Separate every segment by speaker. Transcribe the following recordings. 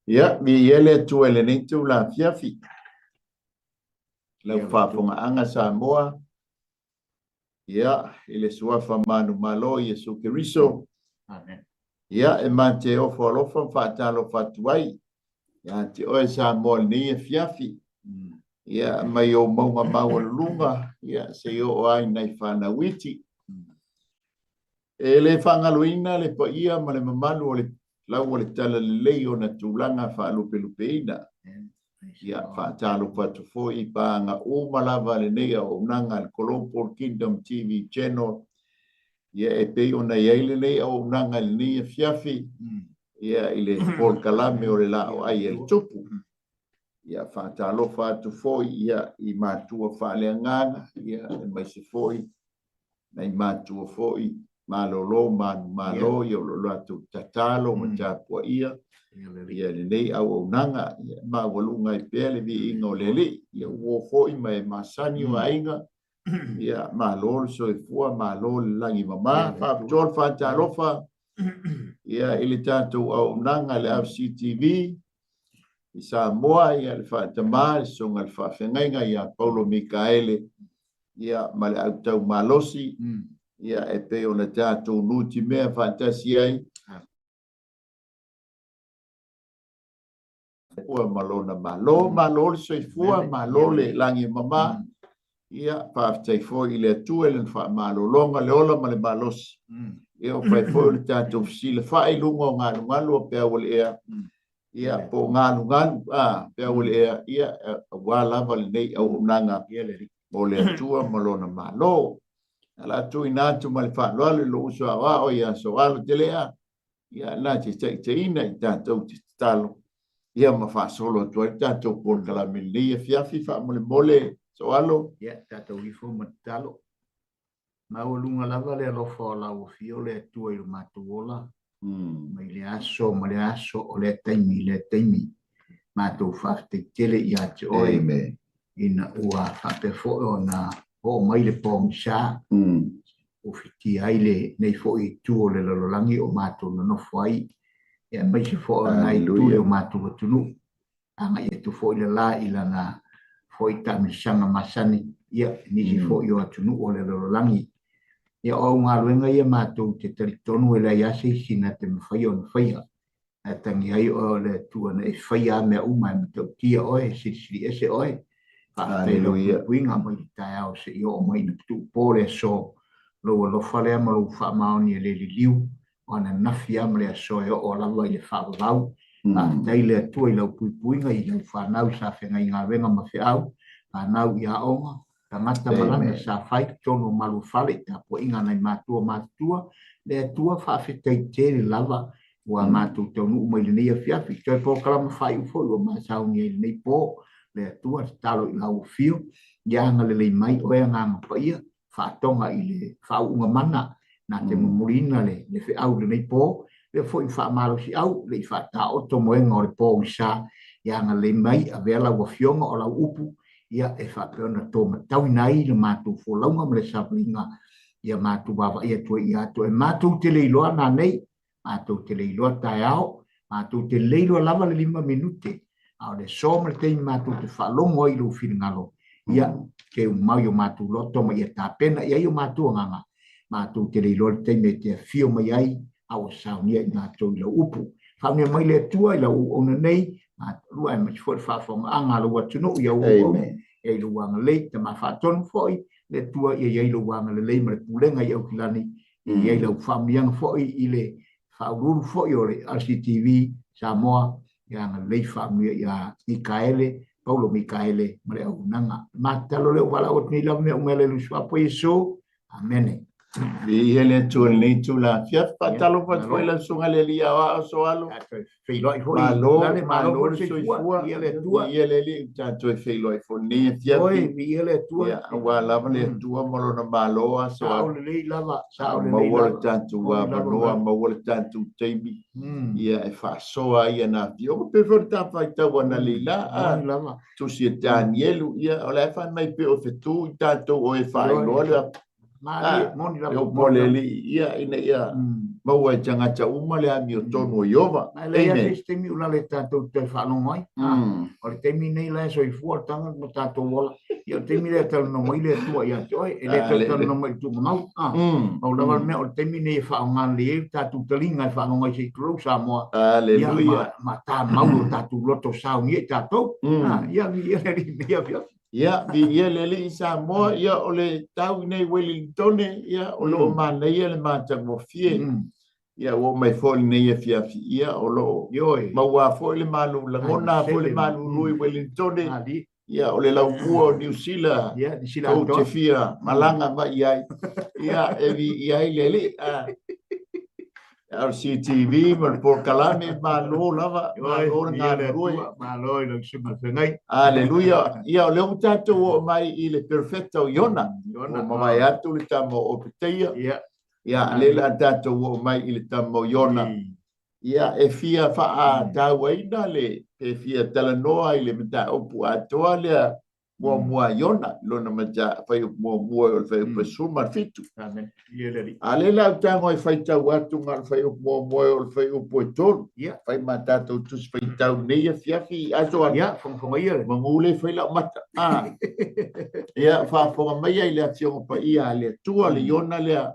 Speaker 1: Ia, viia le Atua i lenei itula afiafi. Lau faafogaaga Samoa, ia, i le suafa manumalo o Iesu Keriso.
Speaker 2: Amen.
Speaker 1: Ia, e ma te ofo alofa ma faatalofa atu ai ia te oe Samoa i lenei afiafi. Ia, mai ou mauga maualuluga, ia, seia oo lava i nai fanau iti. E le faagaloina le paia ma le mamalu o le lau o le Talalelei i ona tulaga faalupelupeina. Ia, faatalofa atu foi i paaga uma lava a lenei auaunaga a le Global Kingdom TV Channel, ia e pei ona i ai lenei auaunaga i lenei afiafi, ia i le polokalame o le Laau Ai a le Tupu. Ia, faatalofa atu foi ia i matua faaleagaga, ia aemaise foi nai matua foi malolo manumalo, ia o lo o latou tatalo ma tapuaia ia lenei auaunaga, ia maualuga ai pea le viiga o le Alii. Ia uo foi ma e masani o aiga, ia malo le soifua, malo le lagi mama. Faapitoa le faatalofa ia i le tatou auaunaga le RCTV i Samoa, ia le faatama le susuga i le faafeagaiga ia Paulo Mikaele, ia ma le autau malosi, ia e pei ona tatou nutimea faatasi ai Atua ma lona Malo. Malo le soifua, malo le lagi e mama. Ia, faafetai foi i le Atua i lana faamalologa, le ola ma le malosi. Ia, ua fai foi o le tatou fesilafai i luga o galugalu o peau o le ea, ia, po o galugalu, a, peau o le ea, ia, aua lava lenei auaunaga mo le Atua ma lona Malo. O le a tuuina atu ma le faaaloalo i lou uso aoao ia Soalo Telea, ia, na te taitaiina i tatou te tatalo, ia ma faasolo atu ai le tatou polokalame i lenei afiafi. Faamolemole, Soalo.
Speaker 2: Ia, tatou ifo ma tatalo. Maualuga lava le alofa o lau Afio le Atua i lo matou ola, mai le aso ma le aso, o lea taimi i lea taimi. Matou faafetai tele ia te oe.
Speaker 1: Amen.
Speaker 2: Ina ua faapea foi ona oo mai le pogisa, ua fitia ai lenei foi itu o le lalolagi o matou nonofo ai, aemaise foi o lena itu i lo matou atunuu. Agai atu foi le la i lana foi taamilosaga masani, ia, nisi foi o atunuu o le lalolagi. Ia, o au galuega ia matou te talitonu e leai lava se isi na te mafai ona faia. Ae tagi ai oe o le Atua na e faia lava mea uma, e matautia oe, e silisili ese oe. Faafetai i lau puipuiga mai le taeao seia oo mai ina tuupo le aso, lou alofa lea ma lou faamaoni e le liliu, o ananafi lava ma le aso e oo lava i le faavavau. Faafetai le Atua i lau puipuiga i lau fanau sa feagai galuega ma feau, fanau i aoga, tagata malaga sa fai totonu o maluafale i tapuaiga a nai matua matutua. Le Atua, faafetai tele lava ua matou taunuu mai lenei afiafi. Toe polokalama faaiu foi ua masauni ai lenei po. Le Atua, tatalo i lau afio, ia agalelei mai oe Agaga Paia, faatoga i le faauuga mana na te momoliina le feau i lenei po, lea foi faamalosiau le i faataoto moega o le pogisa, ia agalelei mai, avea lau afioga o lau upu, ia e faapea ona tomatauina ai le matou folauga ma le savaliga, ia matou vaavaai atu ai ia te oe. Matou te le iloa nanei, matou te le iloa taeao, matou te le iloa lava le 5 minute, a o le aso ma le taimi matou te faalogo ai i lou finagalo, ia keu mai o matou loto ma ia tapena i ai o matou agaga, matou te le iloa le taimi e te afio mai ai, a ua saunia i matou i lau upu. Faamanuia mai le Atua i lau auauna nei, matou aemaise foi le faafofogaaga a lou atunuu i au auauna, ia i lou agalelei, Tama Faatonu foi, le Atua ia i ai lou agalelei ma le pulega i Aukilani, e i ai lau faamanuiaga foi i le faauluulu foi o le RCTV Samoa, ia agalelei faamanuia ia Mikaele, Paulo Mikaele ma le auaunaga. Ma tatalo lea ua valaau atu nei lava mea uma e ala i lou suafa Iesu. Amene.
Speaker 1: Viia le Atua i lenei itula afiafi. Faatalofa atu foi i lau susuga i le Alii Aoao Soalo.
Speaker 2: Feiloai foi.
Speaker 1: Malo,
Speaker 2: Lale,
Speaker 1: malo
Speaker 2: malo
Speaker 1: le
Speaker 2: le
Speaker 1: soifua.
Speaker 2: soifua. Viia le Atua.
Speaker 1: Viia le Alii, ua tatou feiloai foi i lenei afiafi.
Speaker 2: Oi, viia le Atua.
Speaker 1: Ia, aua lava le Atua ma lona Malo, a
Speaker 2: Soalo. Sao lelei lava, sao lelei
Speaker 1: Maua le
Speaker 2: lava.
Speaker 1: tatou
Speaker 2: Moni lava
Speaker 1: avanoa,
Speaker 2: lava.
Speaker 1: maua le tatou taimi, ia e faasoa ai ana afioga. Pei foi o le tafaitau analeila, a
Speaker 2: Moni lava.
Speaker 1: tusi e Tanielu, ia, o la e fai mai pei o fetu i tatou o e faailoa le
Speaker 2: Malie, moni lava,
Speaker 1: le upu a
Speaker 2: moni
Speaker 1: le
Speaker 2: lava.
Speaker 1: Alii, ia, ina ia Maua e tagata uma le amiotonu o Ieova.
Speaker 2: Ma e leai lava se isi taimi o lale tatou te toe faalogo ai. O le taimi lenei la e soifua le tagata ma tatou ola. Ia o le taimi lea e talanoa mai le Atua ia te oe, e le toe talanoa mai i le tuugamau. Pau lava le mea o le taimi lenei e faaaoga lelei ai le tatou taliga e faalogo ai se i tulou Samoa.
Speaker 1: Aleluia.
Speaker 2: Ma tamau lo tatou loto saunia i tatou. Ia viia le Alii i lenei afiafi.
Speaker 1: Ia, viia le Alii Samoa, ia o le tau i nei Welingtone, ia o lo o manaia le matagofie. Ia ua oo mai foi lenei afiafi, ia o lo o maua foi le malu, lagona foi le malulu i Welingtone. Ia o le laumua o Niu Sila, tou te fia malaga mai i ai. Ia e viia ai le Alii. A o le CTV ma le polokalame, malo lava, malo le galulue.
Speaker 2: Malo i lau susuga i le Feagai.
Speaker 1: Aleluia. Ia, o lea ua tatou oo mai i le perofeta o Iona. Ua mavae atu le tama o Opeteia. Ia, o lea o le a tatou oo mai i le tama o Iona. Ia, e fia faatauaina le, e fia talanoa i le mataupu atoa lea muamua a Iona, lona mata fuaiupu muamua o le fuaiupu 17.
Speaker 2: Amen.
Speaker 1: A lea la ou tago e faitau atu na o le fuaiupu muamua o le fuaiupu e 3. Fai ma tatou tusi faitau nei afiafi aso
Speaker 2: atu. Ia, fogafoga ia.
Speaker 1: Manu le fai lau mata. Ia, faafofoga mai ai le Afioga Paia a le Atua, le Iona lea,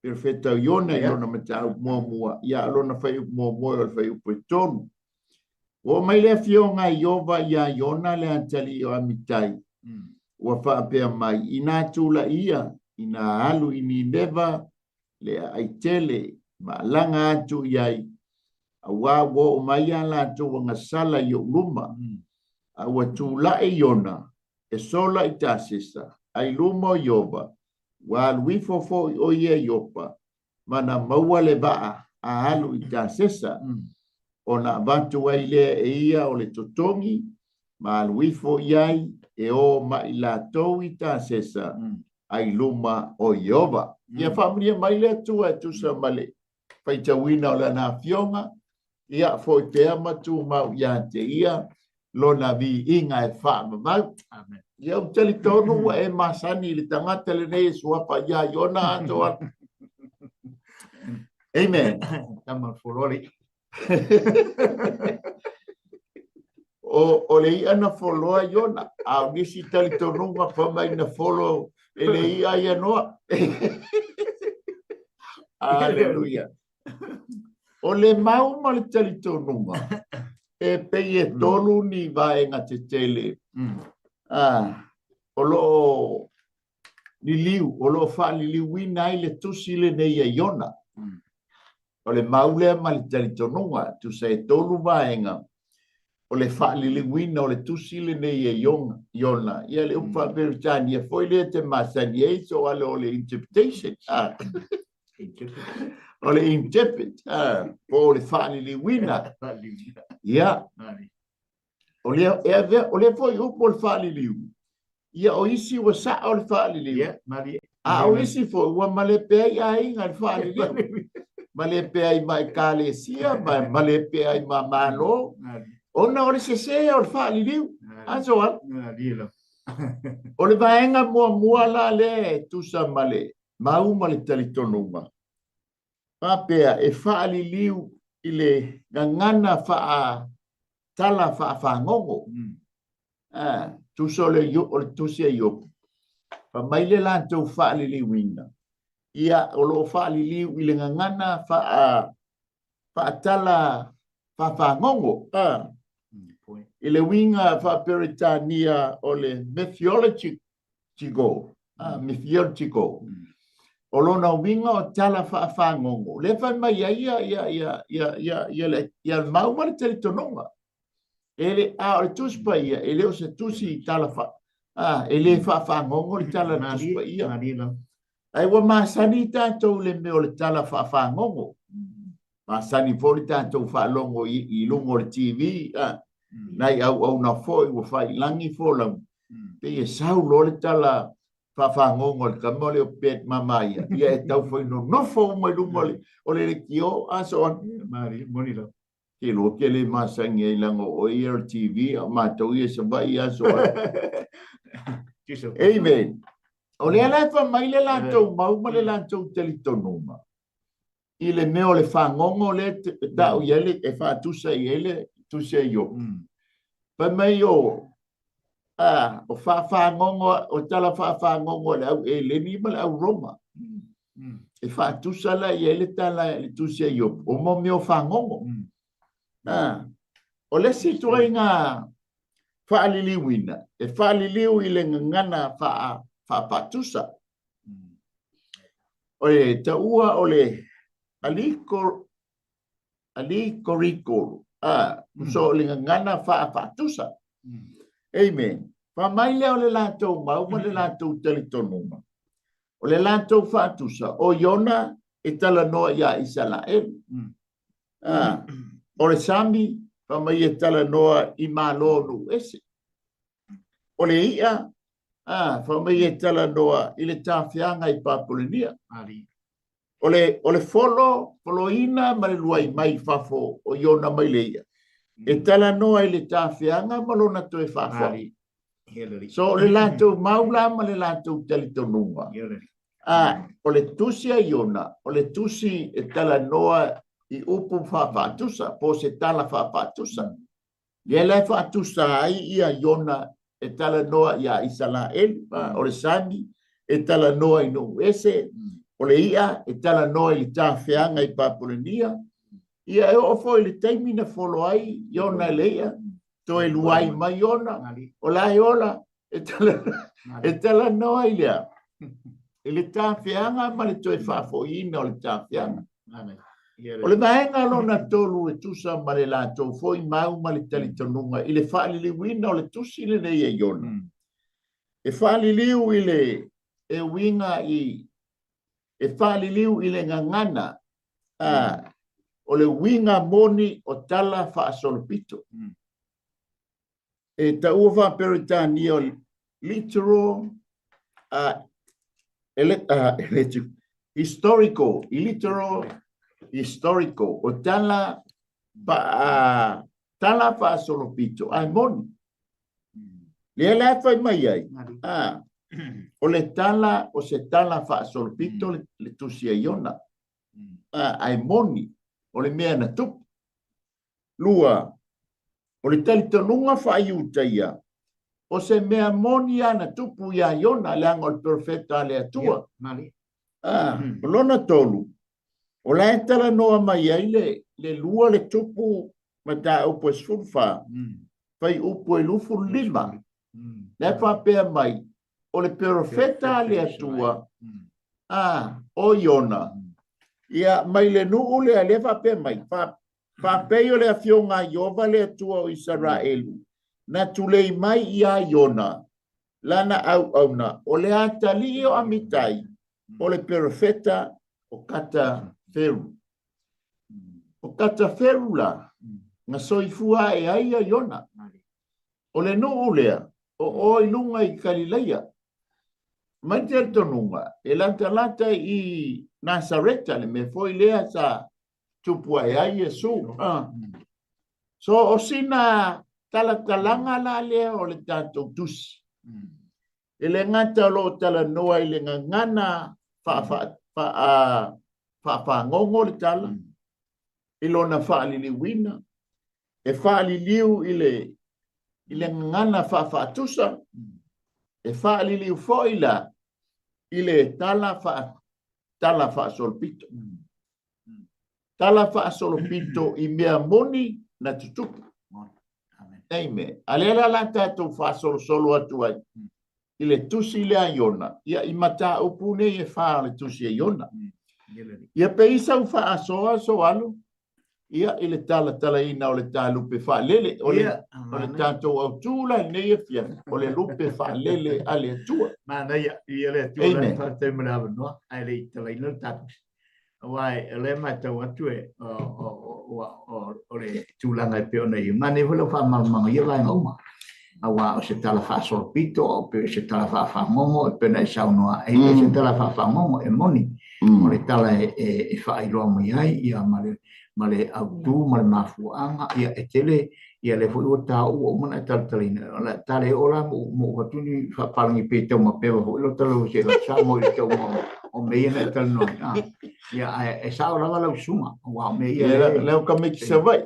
Speaker 1: Perofeta o Iona i lona mataupu muamua, ia lona fuaiupu muamua o le fuaiupu e 3. Ua oo mai le afioga a Ieova iā Iona le atalii o Amitai, ua faapea mai, Inā tulai ia, inā alu i Nineva le aai tele, ma alaga atu i ai, auā ua oo mai a latou agasala i ou luma. A ua tulai Iona e sola i Tasesa, a i luma o Ieova, ua alu ifo foi ʻo ia i Iopa, ma na maua le vaa a alu i Tasesa, ona avatu ai lea e ia o le totogi, ma alu ifo i ai e o ma i latou i Tasesa, a i luma o Ieova. Ia faamanuia mai le Atua e tusa ma le faitauina o Lana Afioga, ia foi pea ma tumau ia te Ia Lona viiga e faavavau.
Speaker 2: Amen.
Speaker 1: Ia ou talitonu ua e masani i le tagata lenei e suafa ia Iona atoa. Amen.
Speaker 2: Tama fololi.
Speaker 1: O le i'a na foloa Iona, a o nisi talitonuga fai mai na folo e le i'a ia Noa. Aleluia. O le mau ma le talitonuga, e pei e tolu ni vaega tetele o lo o liliu, o lo o faaliliuina ai le tusi lenei a Iona. O le mau lea ma le talitonuga, tusa e tolu vaega o le faaliliuina o le tusi lenei e Iona. Ia le upu faa-Peretania foi lea te masani ai, so ale o le interpretation. O le interpret, po o le faaliliuina. Ia, o lea, e avea, o lea foi upu o le faaliliu, ia o isi ua sao le faaliliu, a o isi foi ua malepe ai aiga i le faaliliu, malepe ai ma ekalesia, ma malepe ai ma malo, ona o le sesē o le faaliliu. Aso ala. O le vaega muamua la lea e tusa ma le mau ma le talitonuga, faapea e faaliliu i le gagana faa tala faafagogo. Tusa o le, o le tusi a Iopu, fai mai le latou faaliliuina, ia o lo o faaliliu i le gagana faa faatala faafagogo, i le uiga faa-Peretania o le mythological, mythological. O lona uiga o tala faafagogo, lea fai mai ai ia, ia, ia, ia, ia, ia, le, ia mau ma le talitonuga. E le, a o le Tusi Paia, e le o se tusi i tala fa, a, e le faafagogo le tala a le Tusi Paia. Ae ua masani tatou i le mea o le tala faafagogo. Masani foi le tatou faalogo i, i luga o le TV, a, nai auauna foi ua faiilagi folauga, pei e sau loa le tala faafagogo a le tama o le pet mama ia, ia e tau fai nonofo uma i luga o le, o le leitio, a so on.
Speaker 2: Moni lava.
Speaker 1: Te iloa ke le masani ai leaga o oe ia o le TV a o matou ia i Savaii aso ai. Amen. O lea la e fai mai le latou mau ma le latou talitonuga. i le mea o le fagogo lea e tau i ai le, e faatusa i ai le tusi a Iopo. Fai mai o, a, o faafagogo, o tala faafagogo a le au Eleni ma le au Roma. E faatusa la i ai le tala le tusi a Iopo, o mo mea o fagogo. A, o le isi ituaiga faaliliuina, e faaliliu i le gagana faafaatusa. O le taua o le allegorical, a, so o le gagana faafaatusa. Amen. Fai mai lea o le latou mau ma le latou talitonuga. O le latou faatusa, o Iona e talanoa iā Isaraelu. A, o le sami, fai mai e talanoa i Malo o nuu ese. O le i'a, a, fai mai e talanoa i le tafeaga i Papulenia. O le, o le folo, foloina ma le luai mai i fafo o Iona mai le i'a, e talanoa i le tafeaga ma lona toe faafoi. So, o le latou mau la ma le latou talitonuga, a, o le tusi a Iona, o le tusi e talanoa i upu faafaatusa, po o se tala faafaatusa. Lea la e faatusa ai ia Iona e talanoa iā Isaraelu, o le sami e talanoa i nuu ese, o le i'a e talanoa i le tafeaga i Papulenia. Ia e oo foi i le taimi na folo ai Iona e le i'a, toe luai mai Iona, o la e ola, e talanoa i le a? I le tafeaga ma le toe faafoiina o le tafeaga. O le vaega lona tolu e tusa ma le latou foi mau ma le talitonuga i le faaliliuina o le tusi lenei e Iona, e faaliliu i le e uiga i e faaliliu i le gagana a o le uiga moni o tala faasolopito. E taua faa-Peretania o literal, historical, literal, historical, o tala pa, tala faasolopito, ae moni. Lea la e fai mai ai, a, o le tala, o se tala faasolopito le, le tusi a Iona, a, ae moni, o le mea na tupu. 2, o le talitonuga faa-Iutaia, o se mea moni lava na tupu iā Iona, leaga o le perofeta a le Atua. A, o lona tolu, o la e talanoa mai ai le, le lua le tupu mataupu e 14, fuaiupu e 25, la e faapea mai, o le perofeta a le Atua, a, o Iona, ia, mai le nuu lea, lea e faapea mai, fa, Faapei o le Afioga a Ieova le Atua o Isaraelu, na tulei mai iā Iona, lana auauna, o le atalii o Amitai, o le perofeta o Kataferu. O Kataferu la, na soifua ae ai ia Iona. O le nuu lea, o o i luga i Kalilaia. Mai te talitonuga, e latalata i Nasareta, le mea foi lea sa tupu ae ai Iesu. So, o sina talatalaga la lea o le tatou tusi. E le gata o lo o talanoa i le gagana faafagogo le tala, i lona faaliliuina, e faaliliu i le i le gagana faafaatusa, e faaliliu foi la i le tala faa tala faasolopito. Tala faasolopito i mea moni na tutupu. Amen. A lea la la tatou faasolosolo atu ai i le tusi lea a Iona, ia i mataupu nei e fa o le tusi a Iona. Ia pe i sau faasoa Soalu, ia i le talatalaina o le talupe faalele, o le, o le tatou autū la i lenei afiafi, o le lupe faalele a le Atua.
Speaker 2: Manaia, ia le Atua la faafetai mo le avanoa, ae le i talaina le tatou aua o lea e matau atu e o le tulaga e pei ona i ai. Manaia foi lau faamalamalamaga i ia vaega uma, aua o se tala faasolopito o pe o se tala faafagogo e pei ona e saunoa ai, e se tala faafagogo e moni, o le tala e faailoa mai ai ia ma le ma le autu ma le mafuaaga, ia e tele ia lea foi ua taua ua uma ona e talatalaina. O le tala e oo la ma ou avatu ni faapalagi pe taumapeva foi lau tala o se Samoa i le tauga o o mea ia na e talanoa ai. Ah, ia, ae e sao lava lau susuga, aua o mea ia
Speaker 1: le lea o tamaiti Savaii.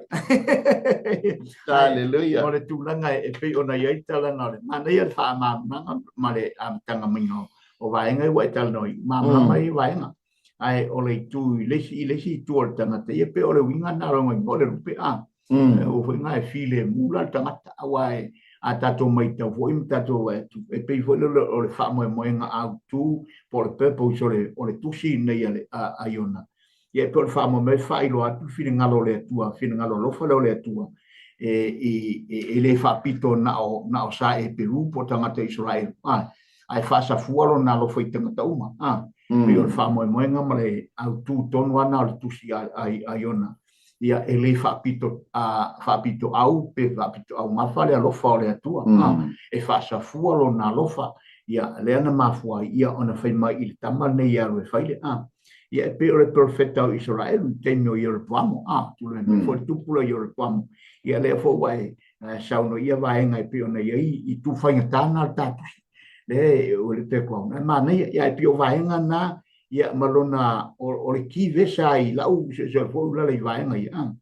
Speaker 1: Hallelujah.
Speaker 2: O le tulaga e pei ona i ai le talaga o le manaia le faamalamalamaga ma le amataga maiga o vaega ia ua e talanoa ai, malamalama ai vaega. Ae o le itu i le isi, i le isi itu o le tagata, ia pei o le uiga lena o lona igoa o le lupe, a. O foi na e filemu la le tagata, aua e a tatou matau foi ma tatou vaai atu, e pei foi lele o le faamoemoega autu po o le purpose o le, o le tusi lenei a, le, a, a Iona. Ia e pei o le faamoemoe e faailoa atu le finagalo o le Atua, finagalo alofa lea o le Atua, e, e, e le faapito na o, na o sa Eperu po o tagata Isaraelu, a, ae faasafua lona alofa i tagata uma. A, pei o le faamoemoega ma le autu tonu lava lena o le tusi a, a, a Iona. Ia, e le faapito, a, faapitoau pe faapitoaugafa le alofa o le Atua, a, e faasafua lona alofa. Ia, lea na mafua ai ia ona fai mai i le tama lenei e alu e fai le, a, ia e pei o le perofeta o Isaraelu i le taimi o Ieropoamo, a, tulai mai foi le tupu lea o Ieropoamo. Ia, lea foi ua e saunoa i ia vaega e pei ona i ai itu faigata na o le ta tusi. Lea o le background, ae manaia, ia e pei o vaega na, ia ma lona, o le key verse lava i lau suesue foi ulala i vaega ia, a,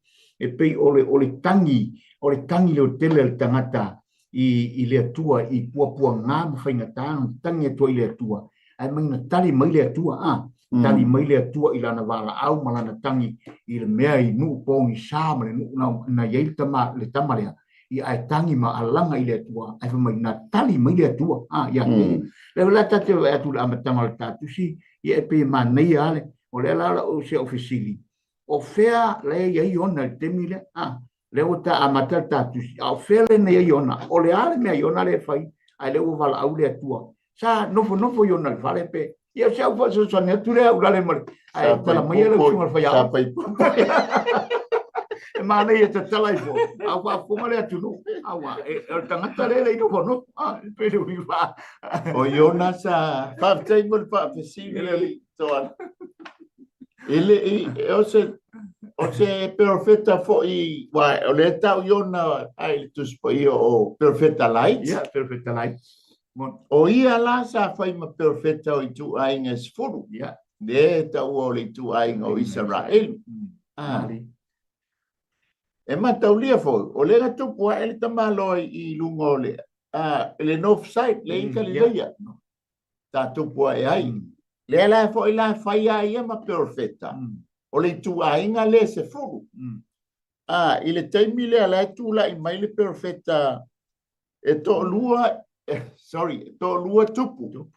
Speaker 2: e pei o le, o le tagi, o le tagi leotele a le tagata i, i le Atua, i puapuaga ma faigata, ona tagi atu ai i le Atua, ae mai na tali mai le Atua, a, tali mai le Atua i lana valaau ma lana tagi i le mea i nuu pogisa ma le nuu na, na i ai le tama, le tama lea, ia ae tagi ma alaga i le Atua, ae fai mai na tali mai le Atua, a, ia te ia. Lea la ta te vaai atu i le amataga o le ta tusi, ia e pei e manaia lava le, o lea la o si au fesili, o fea la e i ai Iona i le taimi lea, a, lea ua ta amata le ta tusi, a o fea lea na i ai Iona? O le a le mea Iona lea e fai, ae lea ua valaau le Atua. Sa nofonofo Iona i le fale pe, ia o si au fesoasoani atu lea ulale ma le, ae tala maia lau susuga i le faiaoga. E manaia e tatala ai foi, a o faafofoga le atunuu, aua e, o le tagata lea e le i nofonofo, a, e pei le uiga.
Speaker 1: O Iona sa, faafetai mo le faafesili, Toala. E le i, o se, o se perofeta foi, aua o lea e tau Iona ai le Tusi Paia o perofeta laiti.
Speaker 2: Ia, perofeta laiti.
Speaker 1: O ia la sa fai ma perofeta o ituaiga e 10.
Speaker 2: Ia.
Speaker 1: Lea e taua o le ituaiga o Isaraelu. Ah. E mataulia foi, o lea na tupu ae le tamaloa i luga o le, le north side, le i Kalileia. Sa tupu ae ai. Lea la foi la fai a ia ma perofeta, o le ituaiga lea e 10. A, i le taimi lea la e tulai mai le perofeta e toalua, sorry, e toalua tupu.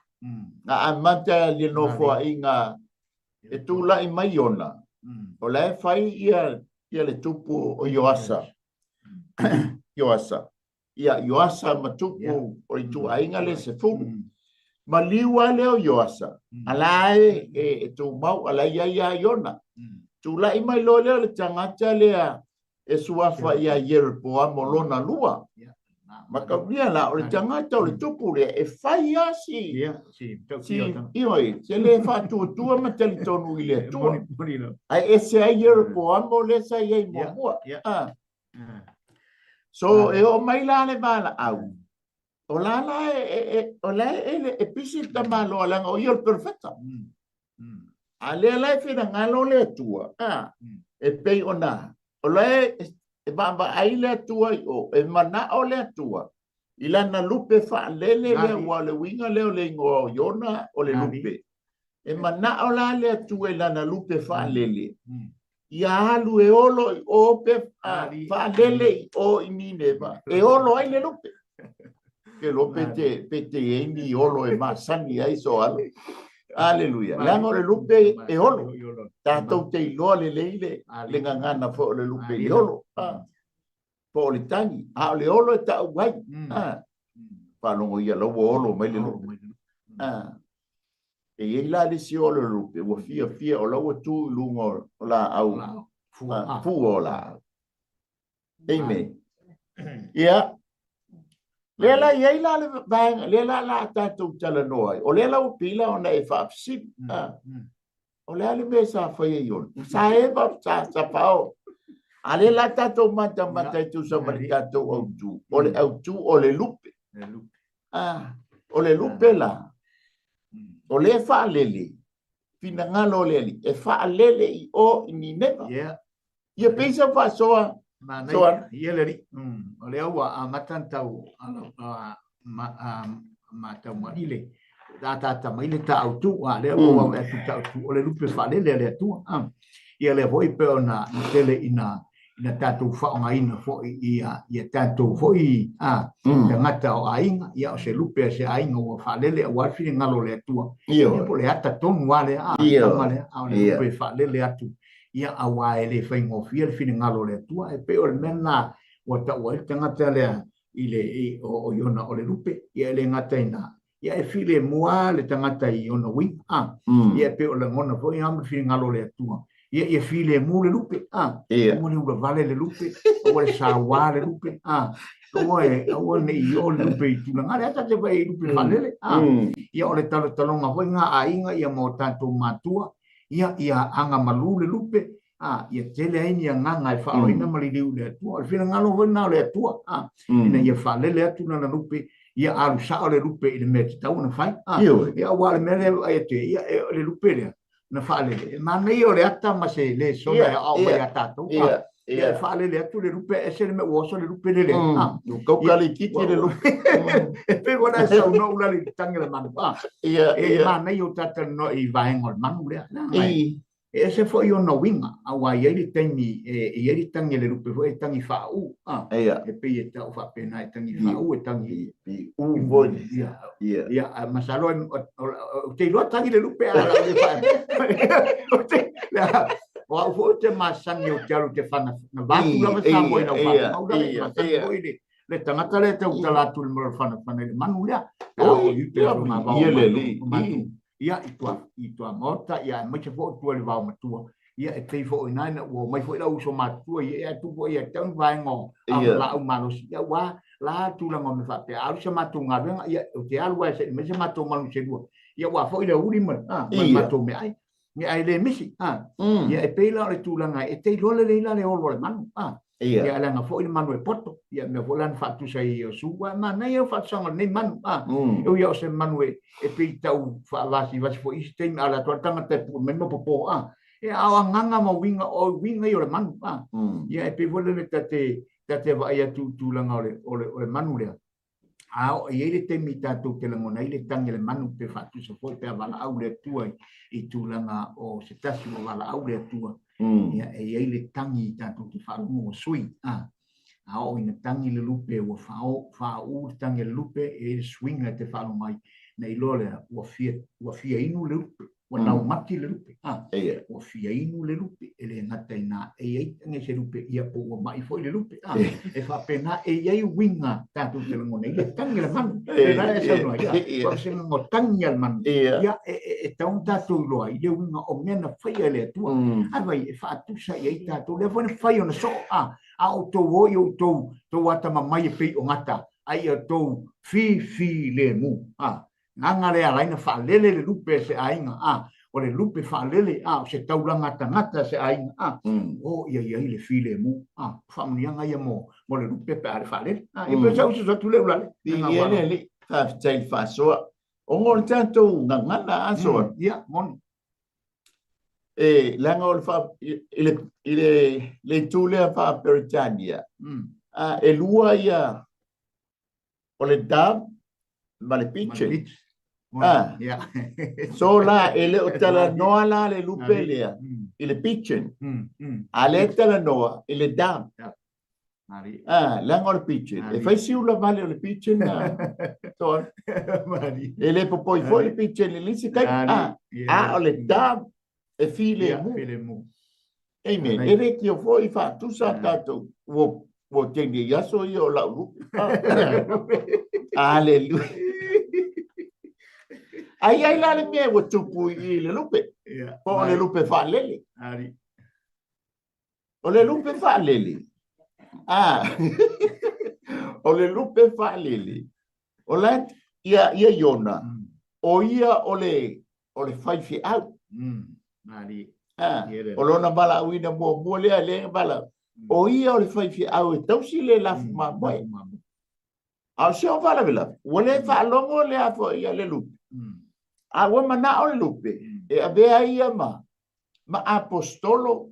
Speaker 1: Na amata le nofoaiga e tulai mai Iona, o la e fai ia, ia le tupu o Ioasa. Ioasa. Ia, Ioasa ma tupu o ituaiga le 10. Maliu lava lea o Ioasa, a la e, e, e tumau, a la e i ai ia Iona. Tulai mai loa lea o le tagata lea e suafa ia Ieropoamo lona lua. Mataulia la, o le tagata o le tupu lea e fai lava si, si, ioe, se le faatuatua ma talitonu i le Atua. Ae ese ai Ieropoamo lea sa i ai muamua. Ah. So, e oo mai la le valaau, o la la e, e, e, o la e, e, e pisi le tamaloa leaga o ia o le perofeta. A lea la e finagalo le Atua, a, e pei ona, o la e, e vaavaai le Atua i o, e manao le Atua i lana lupe faalele lea, aua o le uiga lea o le igoa o Iona o le lupe. E manao la le Atua i lana lupe faalele, ia alu e olo i o pe faalele i o i Nineva, e olo ai le lupe. Ke loa pe te, pe te i ai ni olo e masani ai so alo. Aleluia. Leaga o le lupe e olo. Tatou te iloa lelei le, le gagana foi o le lupe i olo. Po o le tagi, a o le olo e ta'u ai. Faalogo ia la ua olo mai le lupe. E i ai la le isi olo o le lupe, ua fiafia o la ua tu i luga o laau, fua o laau. Amen. Ia, lea la i ai la le vaega, lea la la tatou talanoa ai. O lea la ua pila ona e faafesili. O le a le mea sa fai ai Iona? Sa eva, sa, sa fao. A lea la tatou matamata e tusa ma le tatou autu. O le autu o le lupe. Ah, o le lupe la, o lea e faalele. finagalo o le Alii e faalele i o i Nineva. Ia pei sa faasoa.
Speaker 2: Manaia ia le Alii. O lea ua amata ona tau matau mai le ataata mai le taautu, a lea ua vaavaai atu taautu o le lupe faalele a le Atua. Ia lea foi pei ona tele ina ina tatou faaaogaina foi ia ia tatou foi a tagata o aiga, ia o se lupe a se aiga ua faalele aua le finagalo o le Atua. Ia po o le ata tonu lava lea a tama lea, a o le lupe faalele atu ia aua e le faigofie le finagalo o le Atua. E pei o le mea lena ua taua ai le tagata lea i le o Iona o le lupe. Ia e le gata i na, ia e filemu lava le tagata i ona uiga, a. Ia e pei o lagona foi lava ma le finagalo o le Atua, ia ia filemu le lupe, a. Aua le ulavale le lupe, aua le sauā le lupe, a. Aua e aua ne i oo le lupe i tulaga lea ta te vaai i lupe faalele, a. Ia o le talotaloga foi lena a aiga ia ma o tatou matua, ia ia agamalu le lupe, a, ia tele ai ni agaga e faaaloina ma liliu i le Atua. O le finagalo foi lena o le Atua, a, ina ia faalele atu lana lupe, ia alu sao le lupe i le mea e tatau ona fai. A, ia aua o le mea lea e vaai atu ai, ia, o le lupe lea na faalele, e manaia o le ata ma se lesona e aoao mai ia tatou. A, ia e faalele atu le lupe, ese le mea ua oso le lupe lele. A,
Speaker 1: ua kaukalititi le lupe.
Speaker 2: E pei ona e saunoa ulale i le tagi a le manu. A, e manaia o tatou i vaega o le manu lea. E ese foi ona uiga, aua e i ai le taimi e i ai le tagi a le lupe foi e tagi faauu, a, e pei e tau faapena e tagi faauu, e tagi
Speaker 1: uu foi.
Speaker 2: Ia, ia, a masalo ou te iloa tagi le lupe a la le fa. O au foi ou te masani ou te alu te fana na vatu lava Samoa i lau fa. Au la masani foi le le tagata lea e tautala atu i le mea o le fanafana i le manu lea.
Speaker 1: Oi, ia le alii.
Speaker 2: Ia, i tua, i tua maota, ia, aemaise foi o tua i le vao matua. Ia, e pei foi i ina, ina ua omai foi lau uso matutua, ia, e atu foi ia te au ni vaega o laau malosi. Ia, ua la tulaga o mea faapea. A alu se matou galuega, ia, ou te alu lava e saili mai se matou manu se lua. Ia, ua foi le aoauli ma, ma le matou meaai. Ia, ae le misi. A. Ia, e pei la o le tulaga, e te iloa lelei la le olo o le manu. A. Ia, leaga foi le manu e poto. Ia, mea foi la na faatusa i Iesu. Ua manaia le faatusaga o lenei manu. A. E ui o se manu e, e pei tau faavasivasi foi isi taimi, a o le atu lava le tagata e pue mai ma popo. A. Ia, a o agaga ma uiga, o uiga ia o le manu. A. Ia, e pei foi lele ta te, ta te vaai atu i tulaga o le, o le, o le manu lea. A oo i ai le taimi tatou te lagona ai le tagi a le manu pe faatusa foi pe a valaau le Atua i tulaga o se tasi ua valaau le Atua, ia e i ai le tagi tatou te faalogo ua sui. A, a oo ina tagi le lupe ua fao, faauu le tagi a le lupe, e i ai le suiga e te faalogo ai, na iloa lea ua fia, ua fia inu le lupe. ua naumati le lupe. A, ua fia inu le lupe, e le gata i na, e i ai tagi se lupe, ia po ua mai foi le lupe. A, e faapena, e i ai uiga tatou te lagona ai le tagi a le manu. E la e saunoa ai, ia, o se lagona tagi a le manu. Ia, e tatau ona tatou iloa ai le uiga o mea na faia e le Atua. A vai, e faatusa i ai tatou, lea foi na fai ona soo, a, a outou o i outou, tou atamamai e pei o gata, a ia outou fifilemu. A, Agaga lea ala ai na faalele le lupe a se aiga, a, o le lupe faalele, a, o se taulaga tagata a se aiga, a, o ia i ai le filemu, a, o faamanuiaga ia mo, mo le lupe pe a le faalele. A, ia pe sau se atu le ulale.
Speaker 1: Viia le Alii, faafetai i le faasoa. Ona o le tatou gagana a soa.
Speaker 2: Ia, moni.
Speaker 1: E, leaga o le faa, i le, i le, le itu lea faa-Peretania, a, e lua ia o le dove ma le pigeon. Ah. So la, e le o talanoa la le lupe lea i le pigeon. A lea talanoa i le dove. Ah, leaga o le pigeon. E fai si ula vale o le pigeon. So, e le popoi foi le pigeon i le isi taimi. Ah, a o le dove e filemu. Amen. E le tio foi faatusa tatou ua ua tele i aso ia o lau lupe. Aleluia. Ai ai la le mea ua tupu i le lupe. Po o le lupe faalele. O le lupe faalele. Ah. O le lupe faalele. O la ia ia Iona. O ia o le o le faifeau. Ah, o lona valaauina muamua lea lea valaau. O ia o le faifeau e tausi le lafu mamoe. A o se o faalavelave, ua le faalogo le afo ia le lupe. A ua manao le lupe, E avea ia ma ma apostolo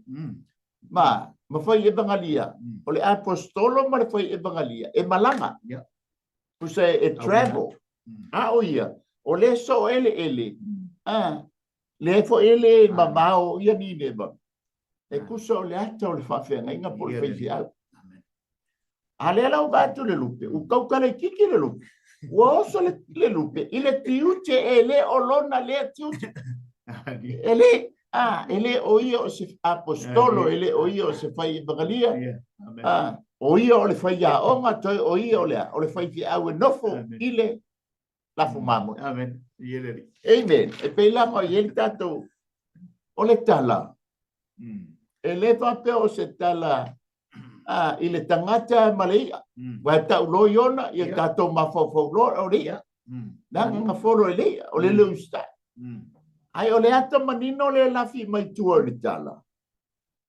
Speaker 1: ma ma fai evagalia. O le apostolo ma le fai evagalia e malaga. Tusa e travel. A o ia, o le so ele ele, a le fo ele mamao ia ni neva. E kusa o le ata o le faafeagaiga po o le faifeau. A lea la ua vaai atu le lupe, ua kauka laitiiti le lupe. Ua oso le, le lupe i le tiute e le o lona lea tiute. E le, a, e le o ia o se apostolo, e le o ia o se fai evagalia. A, o ia o le faiaoga, toe o ia o le a, o le faifeau e nofo i le lafo mamoe.
Speaker 2: Amen.
Speaker 1: Amen. E pei lava i ai le tatou, o le tala, e le faapea o se tala a, i le tagata ma le i'a. Ua e tau loa i ona, ia tatou mafaufau loa o le i'a. Leaga na folo e le i'a, o le le usitai. Ae o le ata manino lea e lafi mai tua o le tala.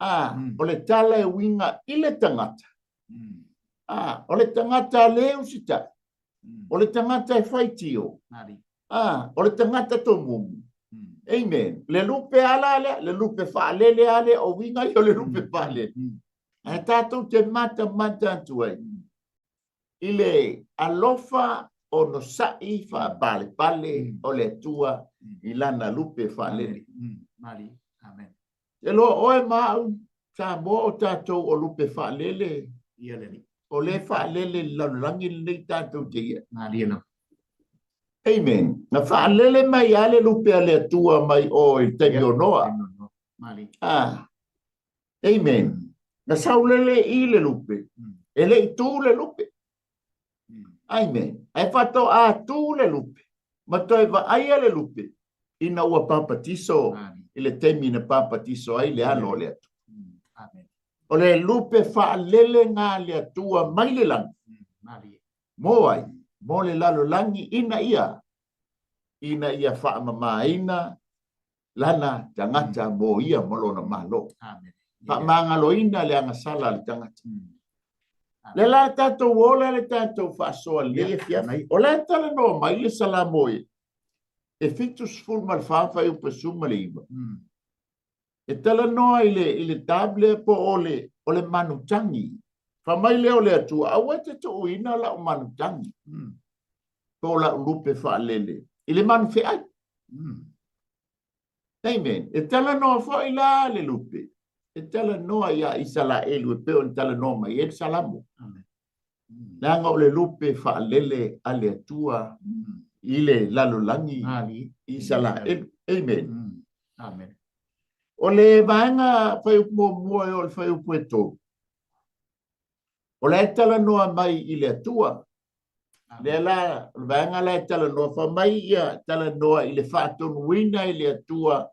Speaker 1: A, o le tala e uiga i le tagata. A, o le tagata le usitai. O le tagata e faitio. A, o le tagata tomumu. Amen. Le lupe ala lea, le lupe faalele a lea, o uiga ia o le lupe faalele. Ae tatou te matamata atu ai i le alofa onosai faapalepale o le Atua i lana lupe faalele.
Speaker 2: Amen.
Speaker 1: E loa oe ma au, Samoa o tatou o lupe faalele,
Speaker 2: Ia le Alii.
Speaker 1: o le faalele i le lalolagi lenei tatou te ia.
Speaker 2: Malie lava.
Speaker 1: Amen. Na faalele mai lava le lupe a le Atua mai o i le taimi o Noa.
Speaker 2: Malie.
Speaker 1: Ah. Amen. Na saulele i le lupe. E le i tu le lupe. Amen. Ae faatoa tu le lupe ma toe vaaia le lupe ina ua papatiso i le taimi na papatiso ai le Alo o le Atua.
Speaker 2: Amen.
Speaker 1: O le lupe faalele na le Atua mai le lagi. Mo ai, mo le lalolagi ina ia, ina ia faamamaina lana tagata mo ia ma lona Malo.
Speaker 2: Amen.
Speaker 1: Faamagaloina le agasala a le tagata. Le la tatou ola le tatou faasoa le afiafi. O la e talanoa mai le Salamo e e 74 fuaiupu 19. E talanoa i le, i le table po o le, o le manutagi. Fai mai lea o le Atua, aua e te tuuina lau manutagi, po o lau lupe faalele i le manufeai. Amen. E talanoa foi la le lupe. E talanoa ia Isalaelu e pei ona talanoa mai ai le Salamo.
Speaker 2: Amen.
Speaker 1: Leaga o le lupe faalele a le Atua i le lalolagi i Isalaelu. Amen.
Speaker 2: Amen.
Speaker 1: O le vaega fuaiupu muamua e o le fuaiupu e tolu. O la e talanoa mai i le Atua. Lea la, o le vaega la e talanoa, fai mai ia talanoa i le faatonuina i le Atua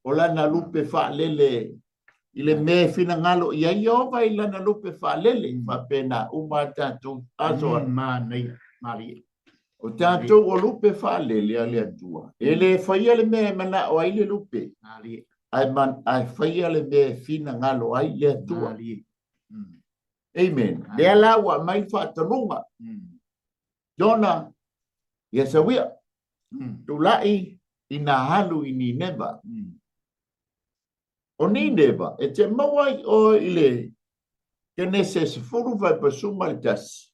Speaker 1: o lana lupe faalele i le mea e finagalo i ai Ieova i lana lupe faalele, faapena uma a tatou aso.
Speaker 2: Manaia, malie.
Speaker 1: O tatou o lupe faalele a le Atua. E le faia le mea e manao ai le lupe,
Speaker 2: Malie.
Speaker 1: ae, man, ae faia le mea e finagalo ai le Atua.
Speaker 2: Malie.
Speaker 1: Amen. Lea la ua aumai le faatonuga. Jona, ia sauia. Tulai ina alu i Nineva. O Nineva, e te maua ai oe i le Kenese 10 fuaiupu 11.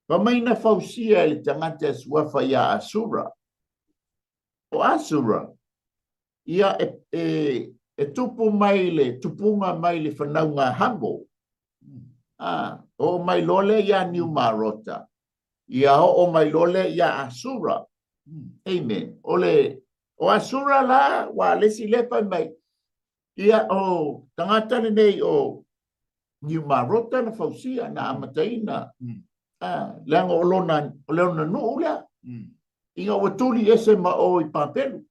Speaker 1: Fai mai na fausia e le tagata e suafa ia Asura. O Asura, ia e, e, e tupu mai le tupuga mai le fanauga Hamo. Ah, oo mai loa lea ia Niumarota. Ia oo mai loa lea ia Asura. Amen. O le o Asura la, ua le isi lea fai mai, ia o tagata lenei o Niumarota na fausia, na amataina. Ah, leaga o lona, o lona nuu lea. Ina ua tuli ese ma o i Papelu.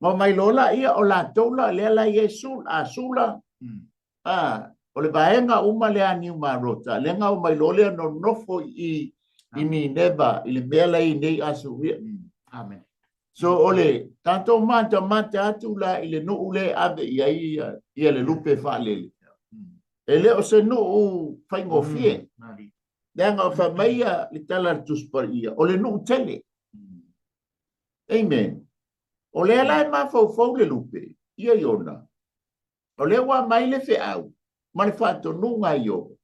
Speaker 1: Ma mai loa la ia o latou la lea la i ai Sul, Asula, ah, o le vaega uma lea a Niumarota, lea na omai loa lea nonofo i, i Nineva, i le mea la i nei Asuria.
Speaker 2: Amen.
Speaker 1: So o le tatou matamata atu la i le nuu lea e ave i ai ia, ia le lupe faalele. E le o se nuu faigofie.
Speaker 2: Malie.
Speaker 1: Leaga o fai mai ia le tala a le Tusi Paia, o le nuu tele. Amen. O lea la e mafaufau le lupe ia Iona, o lea ua aumai le feau ma le faatonuga a Iobo,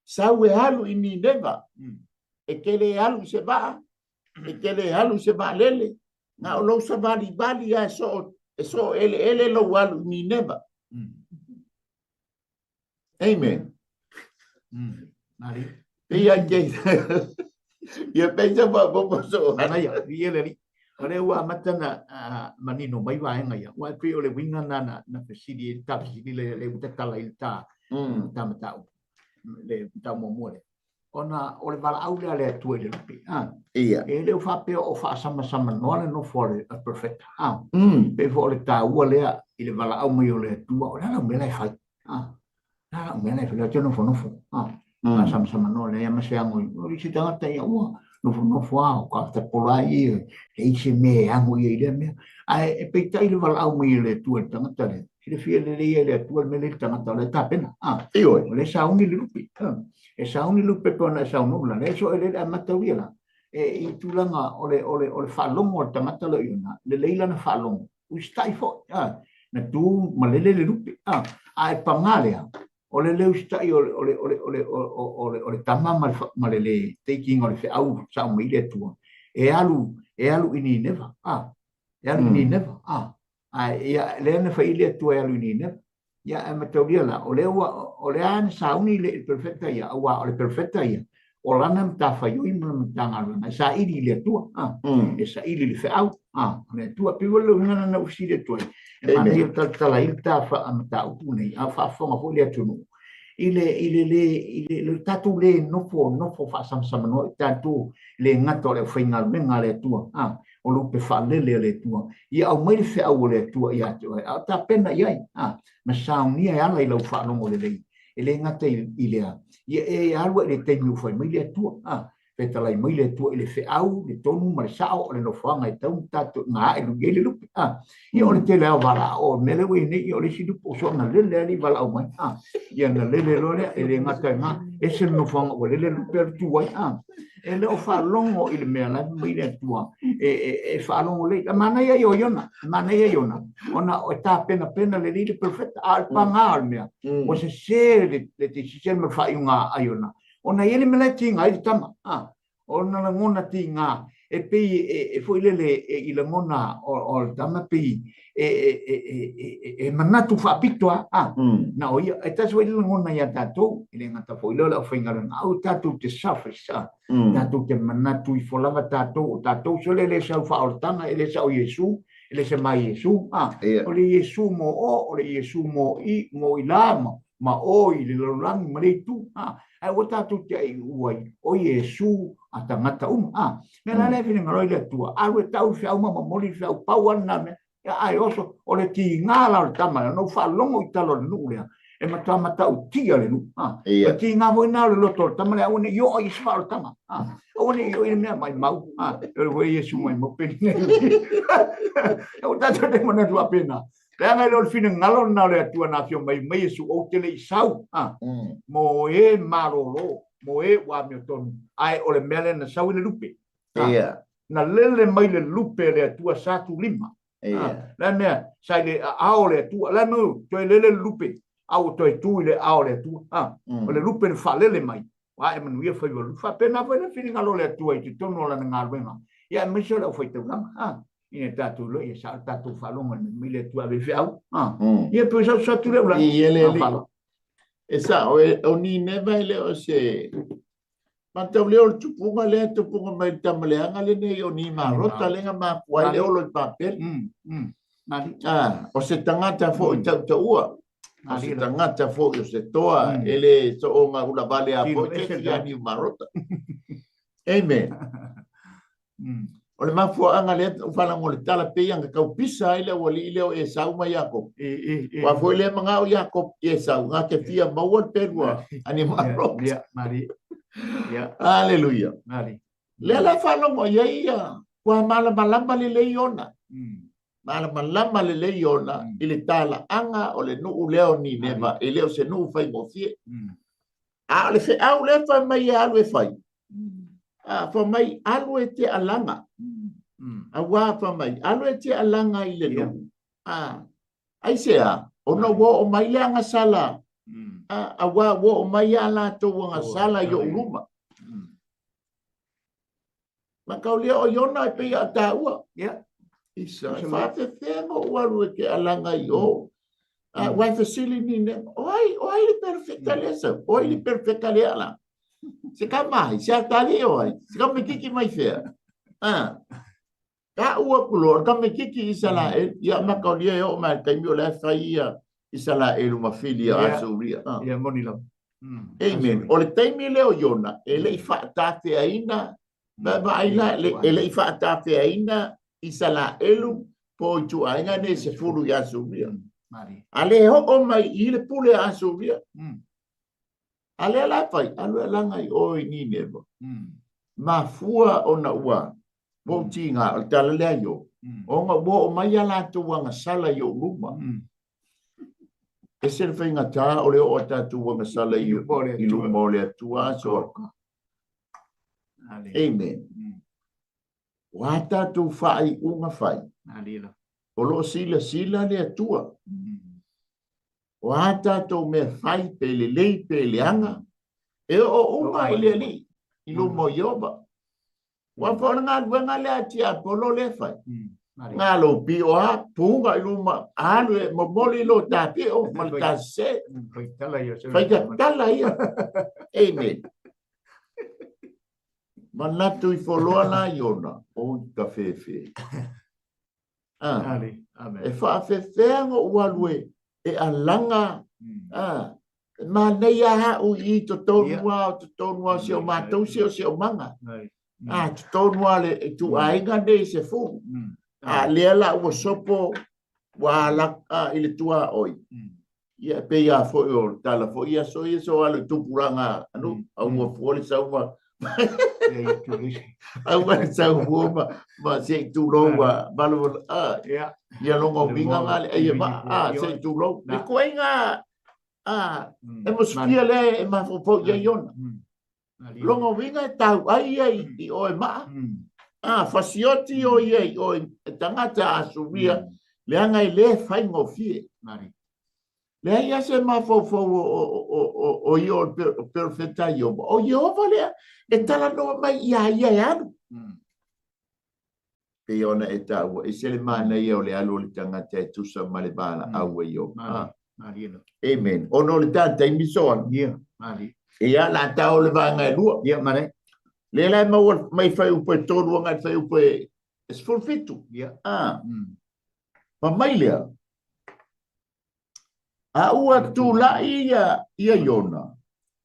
Speaker 1: sau e alu i Nineva, e te le alu i se vaa, e te le alu i se vaalele, na o lou savalivali lava e soo, e soo eleele lou alu i Nineva. Amen. Pei ai ke ia pei sa pa po so.
Speaker 2: Manaia, i le ali. O lea ua amata na manino mai vaega ia. Ua pei o le uiga na na na fesili e ta fesili le le uta tala i ta ta mataupu. Le ta muamua le. Ona o le valaau lea le Atua i le lupe. Ah.
Speaker 1: Ia.
Speaker 2: E le o faapea o faasamsamanoa le nofo a le profeta. Ah. Pei foi o le taua lea i le valaau mai o le Atua, o le a lau mea la e fai. Ah. A lau mea la e fai, te nofonofo. Ah. Faasamsamanoa leai ma se ago i. O isi tagata ia ua nofonofo a, o ka tapola ai ia, leai se mea e ago ia i lea mea. Ae e peitai le valaau mai e le Atua i le tagata lea, silafia lelei e le Atua le mea lea i le tagata o lea e tapena. Ah.
Speaker 1: Ioe.
Speaker 2: O lea e sauni le lupe. Ah. E sauni le lupe pe ona e saunoa la, lea so e le amata uia la. E i tulaga o le o le o le faalogo a le tagata lea o Iona, lelei lana faalogo, usitai foi, a, na tu malele le lupe, a, a e pagā lea, o le le usitai o le o le o le o le o le o le tama ma le ma le le teikiga o le feau sa aumai le Atua, e alu e alu i Nineva, a, e alu i Nineva, a, a ia lea na fai i le Atua e alu i Nineva. Ia, ae mataulia la, o lea ua, o lea na sauni le perofeta ia, aua o le perofeta ia, o lana matafaioi ma lana matagaluega, e saili i le Atua, a, e saili i le feau, a, o le Atua. Pei o le uiga lena na ou fesili atu ai, e manaia o talatala ai le ta mataupu nei, a o faafofoga foi le atunuu, i le, i le le, i le, le tatou le nofo, nofo faasamsamanoa i tatou le gata o le aufaigaluega a le Atua, a, o lupe faalele a le Atua, ia aumai le feau o le Atua ia te oe, a o tapena i ai, a, ma saunia e ala i lau faalogo lelei, e le gata i lea, ia e alu ai i le taimi ua fai mai le Atua, a, fetalai mai le Atua i le feau, le tonu ma le sao o le nofoaga e tatau ona tatou na ae i ai le lupe, a, ia o le tele lava o valaau, o le mea lea ua i ai nei, ia o le isi lupe ua soona lele lava le valaau mai, a, ia na lele loa lea, e le gata i lena, ese le nofoaga ua lele lupe alu tu ai, a. E le o faalogo i le mea la e fai mai le Atua e faalogo lelei. E manaia ia o Iona, e manaia Iona, ona e tapenapena lelei le perofeta, a o le pagā o le mea, ua sese le decision ma le faaiuga a Iona, ona e i ai le mea la e tiga ai le tama, ona lagona tiga, e pei e foi lele i lagona o le tama pei e manatu faapito lava, a, na o ia. E tasi foi le lagona ia tatou, e le gata foi lea o le aufaigaluega, a o tatou te selfish, a, tatou te manatu ifo lava tatou, o tatou sole e le sau faaolataga, e le sao Iesu, e le se mai Iesu, a, o le Iesu mo o, o le Iesu mo i, mo i la, ma, ma o i le lalolagi ma le itu, a, ae ua tatou te aiu ai, o Iesu a tagata uma, a. Mea la lea e finagalo ai le Atua, alu e tau i le feau ma momoli le feau, pau lava lena mea. Ia, ae oso, o le tiga la o le tama lea, ona ou faalogo i tala o le nuu lea, e matua matautia le nuu. A, o le tiga foi lena o le loto o le tama lea, aua ne i oo i se faaolataga. A, aua ne i oo i le mea maimau. A, o le foi Iesu maimau penei. Aua tatou te manatu faapena. Leaga e le o le finagalo lena o le Atua na afio mai mai Iesu, ou te le i sau, a, mo e malolo, mo e ua amiotonu, ae o le mea lea na sau i le lupe.
Speaker 1: Ia.
Speaker 2: Na lele mai le lupe a le Atua sa tulima.
Speaker 1: Ia.
Speaker 2: Le mea, sa i le aao o le Atua. Le mea, toe lele le lupe, a ua toe tu i le aao o le Atua. A, o le lupe na faalele mai, ua ae manuia faiva o le lupe. Faapena foi le finagalo o le Atua i totonu o lana galuega, ia aemaise o le aufaiitaulaga. A, ina tatou iloa, ia sao le tatou faalogo i le mea mai le Atua ave i feau. A, ia pei o sau atu lea ula.
Speaker 1: Ia le alii. E sao, o Nineva e le o se matau lea o le tupuga lea e tupuga mai le tama leaga lenei o Nimarota lea na mafua ai le olo i Papele. O se tagata foi tautaua, o se tagata foi o se toa, e le soonga ulavale a foi se isi ia Nimarota. Amen. O le mafuaaga lea ua faalogo i le tala pei ona tau pisa ai le aualii lea o Esau ma Iakopo. Aua foi lea manao Iakopo i Esau, na te fia maua le pelua a Nimarota. Aleluia. Lea la e faalogo i ai ia, ua malamalama lelei ona. Malamalama lelei ona i le talaaga o le nuu lea o Nineva, e le o se nuu faigofie. A o le feau lea fai mai e alu e fai, a, fai mai alu e te alaga. Auā fai mai, alu e te alaga i le nuu. Aisea? Ona ua oo mai le agasala, auā ua oo mai a latou agasala i ou luma. Mataulia o Iona e pei a taua. Isa, e faafefea ona ou alu e te alaga i o. Ua e fesili Nineva, o ai, o ai le perofeta lea sau? O ai le perofeta lea la? Se kama ai, se atalii o ai, se tamaititi mai fea? Ka ua ku loa, o le tamaititi Isalaelu, ia mataulia e oo mai le taimi o la e fai ia Isalaelu ma fili a Asuria.
Speaker 2: Ia moni lava.
Speaker 1: Amen. O le taimi lea o Iona, e le i faatafeaina, vaavaai la, e le i faatafeaina Isalaelu po o ituaiga nei 10 i Asuria. A le oo mai i le pule a Asuria. A lea la e fai, alu e alaga i o i Nineva. Mafua ona ua ou tiga, o le tala lea i o, ona ua oo mai a latou agasala i ou luma. Ese le faigata o le oo a tatou agasala i luma o le Atua aso. Amen. O a tatou faaiuga fai, o lo o silasila le Atua. O a tatou mea fai, pe lelei pe leaga, e oo uma i le Alii, i luma o Ieova. Ua foi o le galuega lea a tiapolo lea e fai. Nga lou pio a, puga i luma, alu e momoli lo ta pio ma le ta sese. Faitala ia. Amen. Manatu ifo loa la Iona, oi ka fefe. Ah, e faafefea ona ou alu e, e alaga, ah, e manaia a'u i totonu a o totonu a o si o matou siosiomaga. Ah, totonu a le ituaiga nei 10. A lea la ua sopo ua ala i le tuaoi. Ia, e pei lava foi o le tala foi ia so ia so alo i tupulaga anu, au ua fua le sau ma au le sau fua ma ma se i tulou ma malo a ia longa uiga nga le ai ma a se i tulou. Le koinga a atmosphere le e mafaufau ia iona. Longa uiga e tau ai ia i oe maa. A fasioti o ia i oe e tagata Asuria, leaga e le faigofie. Leai lava se mafaufau o ia o le perofeta Ieova. O Ieova lea e talanoa mai iā ia e alu. Pei ona e taua, ese le manaia o le alu o le tagata e tusa ma le valaau a Ieova. Amen. Ona o le ta taimi soa. Ia, la tau o le vaega e lua.
Speaker 2: Ia, mare.
Speaker 1: Lea la e maua mai fuaiupu e 3 agai le fuaiupu e 17.
Speaker 2: Ia.
Speaker 1: Ah. Fai mai lea, a ua tulai ia, ia Iona,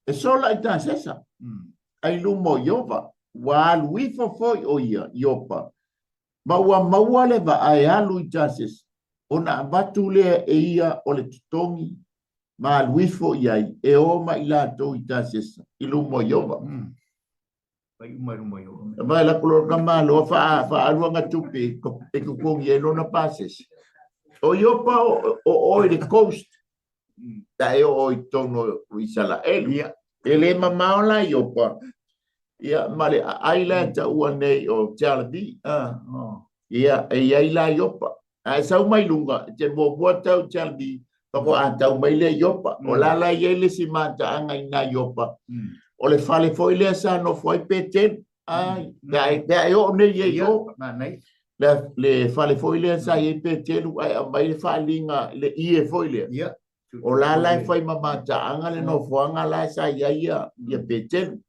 Speaker 1: e sola i Tasesa, ai luma o Ieova, ua alu ifo foi ʻo ia Iopa, ma ua maua le vaa e alu i Tasesa, ona avatu lea e ia o le totogi ma alu ifo i ai e o ma i latou i Tasesa i luma o Ieova. Vai la kulo ka malo fa fa alu anga tupe e totogi ai lona pasese. O Iopa o o i le coast ta e o i totonu o Isalaelu. E le mamao la Iopa ia ma le aai la e taua nei o Tel Aviv. Ia e i ai la Iopa. A e sau mai luga, e te muamua tau Tel Aviv, faatoa tau mai lea Iopa. O la la i ai le isi mataaga i ina Iopa. O le fale foi lea sa nofo ai Petelu. Ai, pe a pe a e oo nei i o. Le, le fale foi lea sa i ai Petelu ae aumai le faaaliga le ie foi lea. O la la e fai ma mataaga le nofoaga la sa i ai ia, ia Petelu.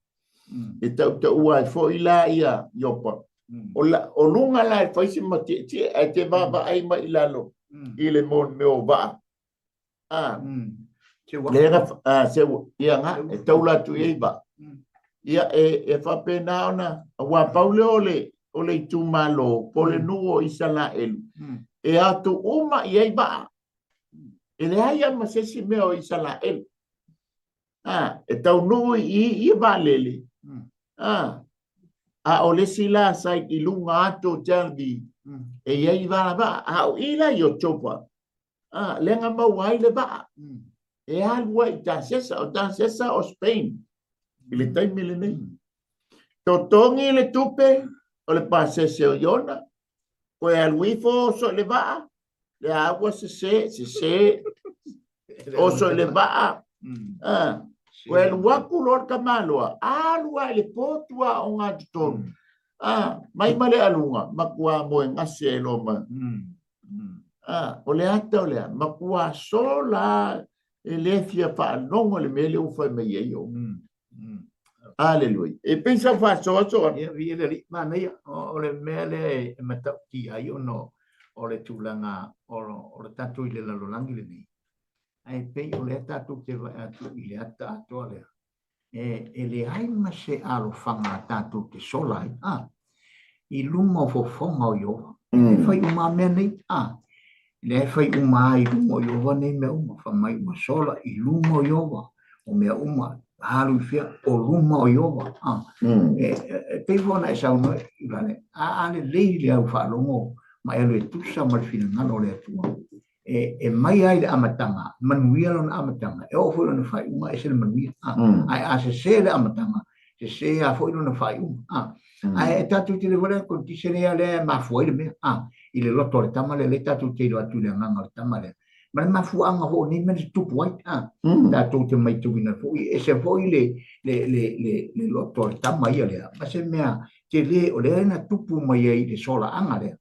Speaker 1: E tautaua ai foi la ia Iopa. O, la, o luga la e fai se matietie, ae te vaavaai mai i lalo i le mea o vaa. Ah, le ga, ah, se, ia nga, e taula atu i ai vaa. Ia, e, e faapena ona, aua pau lea o le, o le itumalo, po o le nuu o Isalaelu, e atu uma i ai vaa. E leai lava ma se isi mea o Isalaelu. A, e taunuu i i ia vaalele. A, a o le isi la site i luga atu o Tel Aviv, e i ai vaa, a o i la i o Jopa, a, lea na maua ai le vaa. E alu ai i Tasesa, o Tasesa o Spain i le taimi lenei. Totogi le tupe o le pasese o Iona. Toe alu ifo oso i le vaa, lea a ua sese, sese, oso i le vaa. Ah, toe alu atu loa le tamaloa, alu lava i le potu aoga i totonu. Ah, mai ma le aluga, matua moe gase ai loa ma. Ah, o le ata o lea, matua sola e le fia faalogo i le mea lea ua fai mai ai ou. Aleluia. E pei sau faasoasoa.
Speaker 2: Ia, viia le Alii. Manaia, o le mea lea e matautia ai ona o le tulaga o le tatou i le lalolagi lenei, ae pei o lea tatou te vaai atu i le ata atoa lea, e leai ma se alofaga tatou te sola ai, a, i luma o fofoga o Ieova. E fai uma lava mea nei, a, lea e fai uma lava i luma o Ieova nei mea uma, fai mai ua sola i luma o Ieova, o mea uma, alu i fea, o luma o Ieova. A, e pei foi ona e saunoa Ulalei, a lelei le au faalogo ma e alu e tusa ma le finagalo o le Atua, e mai lava i le amataga, manuia lona amataga, e oo foi i lona faaiuga, ese le manuia. Ae a sese le amataga, sese lava foi lona faaiuga. Ae tatou te le iloa le condition lea e mafua ai le mea, i le loto o le tama lea, lea tatou te iloa atu i le agaga o le tama lea. Ma le mafuaaga foi o nei mea na tutupu ai. Tatou te matauina foi, e ese foi le loto o le tama ia lea, ma se mea tele o lea na tupu mai ai i le solaaga lea.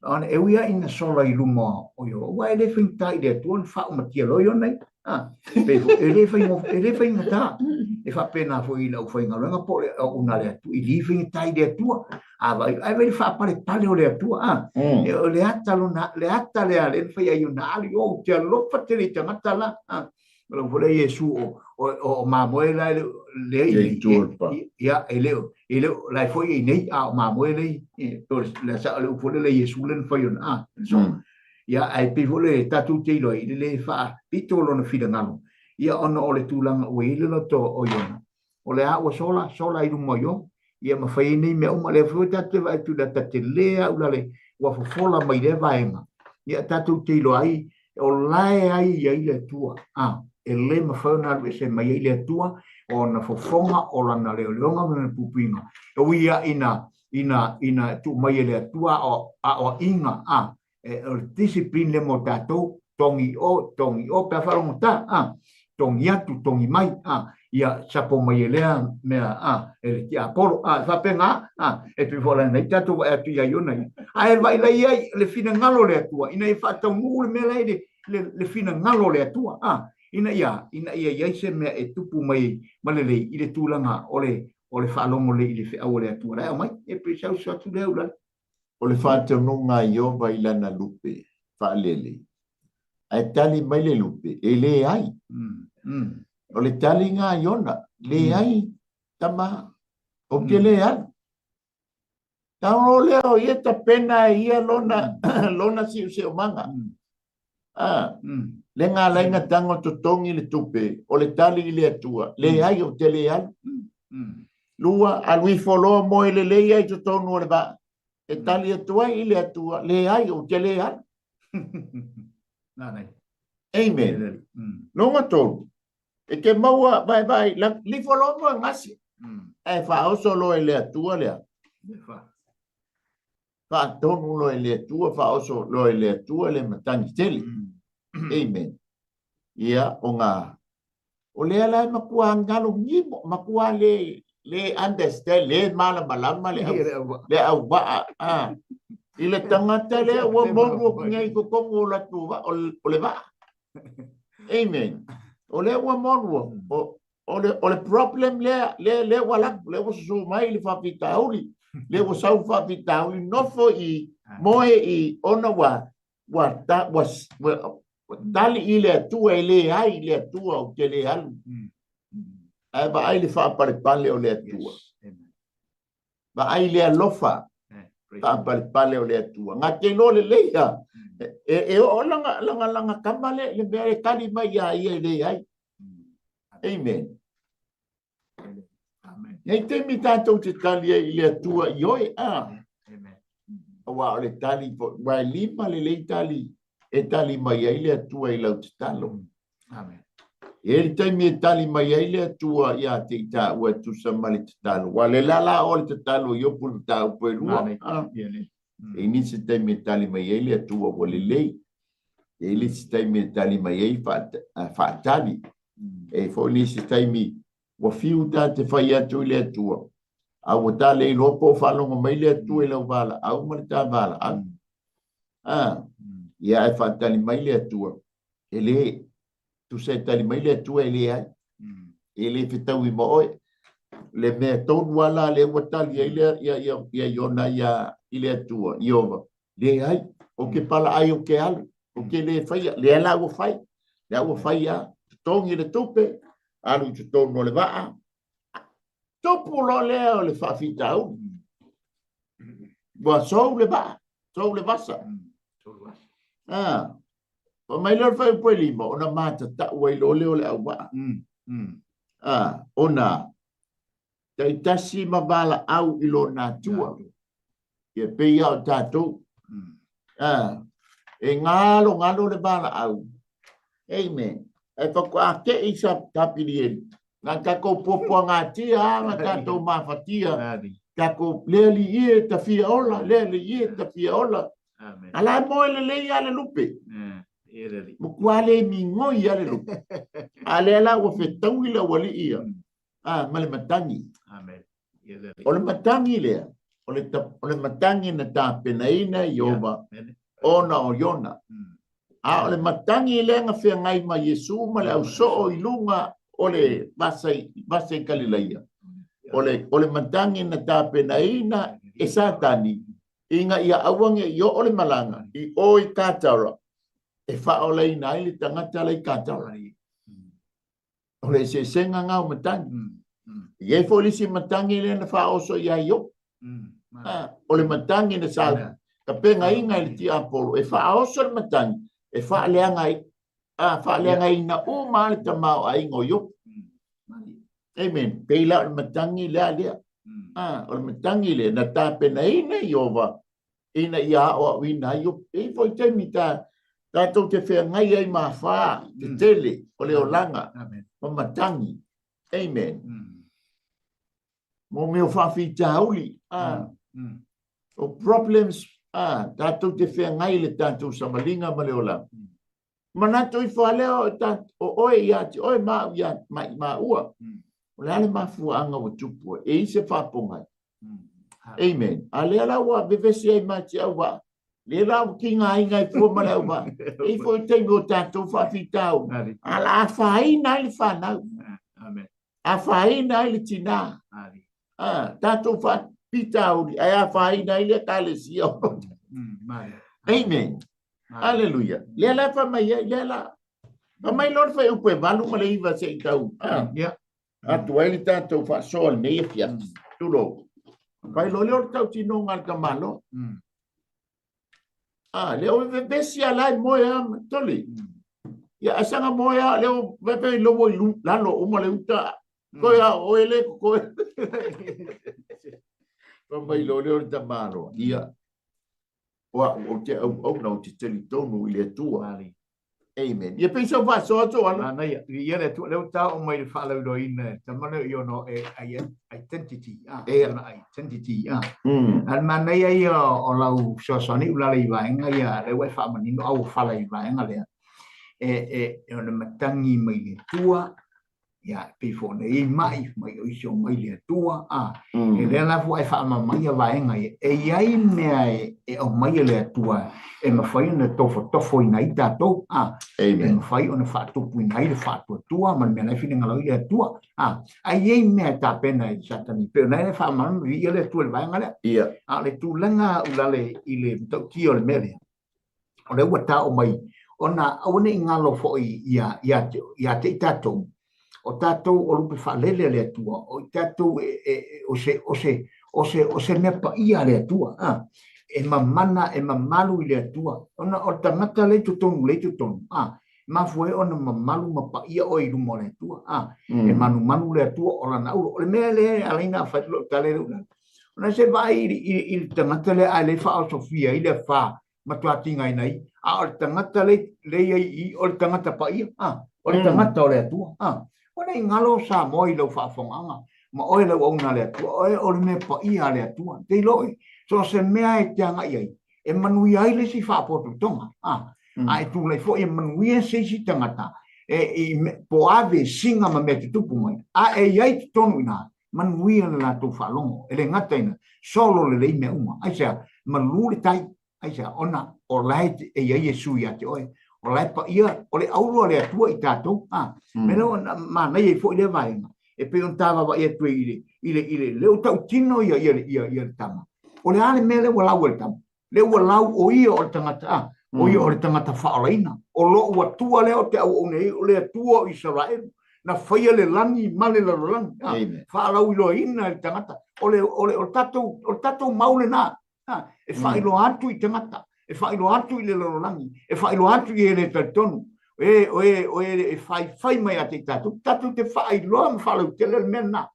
Speaker 2: Ona e ui lava ina sola i luma o Ieova, aua e le faigata i le Atua ona faaumatia loa Iona ia. A, pei foi, e le faigofie, e le faigata. E faapena foi i le aufaigaluega po o le auauna a le Atua, e le faigata i le Atua. A vaai, ae vaai i le faapalepale o le Atua, a. E, o le ata lona, le ata lea lea na fai ai Iona, alu, ou te alofa tele i tagata la. A, o lau foi lea Iesu o, o, o mamoe la e lea i nei, ia, e le o, e le o, la e foi i nei, a o mamoe lea i, o le sa o le upu foi lea Iesu lea na fai ona, a, so, ia, ae pei foi le tatou te iloa i le le faapito lona finagalo, ia, ona o le tulaga ua i ai le loto o Iona, o le a ua sola, sola i luma o Ieova, ia ma fai ai nei mea uma. Lea foi tatou te vaai atu i le ata tele lava Ulalei ua fofola mai lea vaega, ia tatou te iloa ai o la e ai i ai le Atua, a, e le mafai ona alu ese mai ai le Atua, o ona fofoga, o lana leoleoga ma lana puipuiga, e ui lava ina, ina, ina tuu mai e le Atua aoaiga, a, o le discipline lea mo tatou, togi i o, togi i o, pe a faalogotā, a, togi atu, togi mai, a, ia sapo mai e lea mea, a, e le tiapolo, a, e faapena, a, e pei foi o lenei tatou vaai atu ia Iona ia, ae vaai la i ai le finagalo o le Atua, ina ia faataunuu le mea la i le, le, le finagalo o le Atua, a, ina ia, ina ia i ai se mea e tupu mai ma lelei i le tulaga o le, o le faalogo lelei i le feau a le Atua la e aumai, e pei se auso atu lea Ulalei.
Speaker 1: O le faatonuga a Ieova i lana lupe faalele, ae tali mai le lupe, E leai. O le taliga a Iona, Leai, tama, ou te le alu. Tago lea o ia tapena e ia lona, lona siusiumaga. Ah, le ga lai na tago totogi le tupe, o le tali i le Atua, leai, ou te le alu. Lua, alu ifo loa moe lelei ai totonu o le vaa, e tali atu ai i le Atua, leai, ou te le alu. Amen. Lona tolu, e te maua vaevae, lifo loa moe gasi, ae faaoso loa i le Atua lea. Faatonu loa e le Atua, faaoso loa e le Atua le matagi tele. Amen. Ia, o ngā, o lea la e matua galo gimo, matua le, le understand, le malamalama le au, le auvaa. Ah. I le tagata lea ua monu atu nei i totonu o latou vaa, o le vaa. Amen. O lea ua monu, o, o le, o le problem lea, lea, lea ua alu atu, lea ua susū mai le faafitauli, lea ua sau le faafitauli, nofo i, moe i, ona ua, ua, ta, ua, ua, ua tali i le Atua, e leai le Atua, ou te le alu. Ae vaai le faapalepale o le Atua. Vaai le alofa faapalepale o le Atua. Ga te iloa lelei a, e, e oo lana, lana, lana tama le, le mea e tali mai iā ia e leai. Amen. Nei taimi tatou te tali ai i le Atua ioe, a. Aua o le tali foi, aua e lima lelei tali e tali mai ai le Atua i lau tatalo. Amen. E i ai le taimi e tali mai ai le Atua ia te i tāua e tusa ma le tatalo. Aua o le la la o le tatalo i Iopu i le mataupu e lua. E i ai nisi taimi e tali mai ai le Atua ua lelei. E i ai le isi taimi e tali mai ai faatali. E i ai foi le isi taimi ua fiu ta te fai atu i le Atua, a ua ta le iloa po o faalogo mai le Atua i lau valaau ma le ta valaau. Ia ae faatali mai le Atua, e le, tusa e tali mai le Atua e leai. E le fetaui ma oe. Le mea tonu lava la lea ua tali ai le, ia, ia, ia Iona ia, i le Atua, Ieova, leai, ou te palaai ou te alu, ou te le faia, lea la ua fai, lea ua fai lava, totogi le tupe, alu i totonu o le vaa, tupu loa lea o le faafitauli. Ua sou le vaa, sou le vasa. Ah, fai mai lea o le fuaiupu e 5, ona matatau ai loa lea o le auvaa. Ah, ona taitasi ma valaau i lona Atua. Ia pei lava o tatou. Ah, e galogalo le valaau. Amen. Ae faatoa te i sa Kapilieli. Na tatou puapuagatia lava ma tatou mafatia. Tatou le alii e ta fia ola, le alii e ta fia ola. A la e moe lelei lava le lupe. Matua le migoi lava le lupe. A lea la ua fetaui le aualii ia ma le matagi. O le matagi lea, o le, o le matagi na tapenaina e Ieova ona o Iona. A o le matagi lea na feagai ma Iesu ma le ausoo i luga o le vasa i, vasa i Kalilaia, o le, o le matagi na tapenaina e Satani ina ia aua ne i oo le malaga i o i Katara e faaolaina ai le tagata la i Katara. O le eseesega na o matagi. E i ai foi le isi matagi lea na faaoso ia Iopo. O le matagi na sa tapenaina e le tiapolo e faaoso le matagi e faaleaga ai, faaleagaina uma le tamaoaiga o Iopo. Amen. Pei la o le matagi lea lea. O le matagi lea na tapenaina e Ieova ina ia aoaoina ai Iopo. E i ai foi taimi ta tatou te feagai ai ma afa tetele o le olaga ma matagi. Amen. Mo mea o faafitauli, o problems, tatou te feagai i le tatou savaliga ma le olaga. Manatu ifo lava lea o, ta, o oe ia te oe ma au ia ma, maua. O le a le mafuaaga ua tupu ai? E i ai se faapogai. Amen. A lea la ua vevesi ai ma te auvaa. Lea la ua tigaina ai fua ma le auvaa. E i ai foi taimi o tatou faafitauli. A la afaina ai le fanau.
Speaker 2: Amen.
Speaker 1: Afaina ai le tinā. A, tatou faafitauli, ae afaina ai le ekalesia. Amen. Aleluia. Lea la e fai mai ai, lea la. Fai mai loa le fuaiupu e 8 ma le 9 se i tau. Atu ai le tatou faasoa i lenei afiafi. Tulou. Fai loa lea o le tautinoga a le tamaloa. A, lea o vevesi a la e moe a, toli. Ia, ae saga moe a, lea o veve i lowo i lalo uma le uta. Koe a oe le koe. Fai mai loa lea o le tamaloa. Ia, o au ou te auauna, ou te talitonu i le Atua. Amen. Ia pei sau faasoa atu ala.
Speaker 2: Manaia. Ia le Atua, lea ua tau mai le faalauiloaina e tama lea i ona identity. Ah, ona identity. Ah. A le manaia ia o lau fesoasoani ulala i vaega ia, lea ua e faamanino au fala i vaega lea. E, e, o le matagi mai le Atua, Ia, e pei foi ona i ai mai, mai o isi o mai le Atua, a. E lea la foi e faamamaia vaega ia. E i ai mea e, e aumaia le Atua e mafai ona tofotofoina ai tatou, a.
Speaker 1: Amen.
Speaker 2: E mafai ona faatupuina ai le faatuatua ma le mea la e finagalo ai le Atua, a. Ae i ai mea e tapena e Satani, pei ona e faamalamalama viia le Atua i le vaega lea.
Speaker 1: Ia.
Speaker 2: A o le tulaga ulale i le matautia o le mea lea, o lea ua tao mai, ona aua ne i galo foi ia, ia, ia te i tatou, o tatou o lupe faalele a le Atua, o i tatou e, e, o se, o se, o se, o se mea paia a le Atua, a, e mamana, e mamalu i le Atua, ona o le tagata le i totonu, le i totonu, a, mafua ai ona mamalu ma paia oe i luma o le Atua, a, e manumanu le Atua o lana auro. O le mea lea e ala ai ona fai lou tala lea ulala, ona se vaai i le tagata lea ae le faaosofia ai le afa matua tigaina ai, a o le tagata le i ai i i, o le tagata paia, a, o le tagata o le Atua, a. Ua ne i galo Samoa i lau faafofogaaga, ma oe lau auauna a le Atua, oe o le mea paia a le Atua. Te iloa oe, So o se mea e te agai ai, e manuia ai le isi faapotopotoga, a, a e tulai foi e manuia se isi tagata, e, i, po o a vesiga ma mea tutupu mai, a e i ai i totonu i ina, manuia le latou faalogo. E le gata ina solo lelei mea uma. Aisea? Malu le tai. Aisea? Ona o la e i ai Iesu ia te oe. O la e paia, o le auro a le Atua i tatou. A, mea lea ua manaia ai foi lea vaega. E pei ona ta vaavaai atu ai i le, i le, i le, lea ua tautino ia, ia, ia, ia le tama. O le a le mea lea ua lau e le tama? Lea ua lau o ia o le tagata, a, o ia o le tagata faaolaina. O lou Atua lea ou te auauna ai, o le Atua o Isaraelu, na faia le lagi ma le lalolagi. A, faalauiloaina e le tagata. O le, o le, o le tatou, o le tatou mau lena. A, e faailoa atu i tagata, e faailoa atu i le lalolagi, e faailoa atu i e le talitonu, e, o e, o e e faifai mai ia te i tatou, tatou te faailoa ma faalautele le mea lena.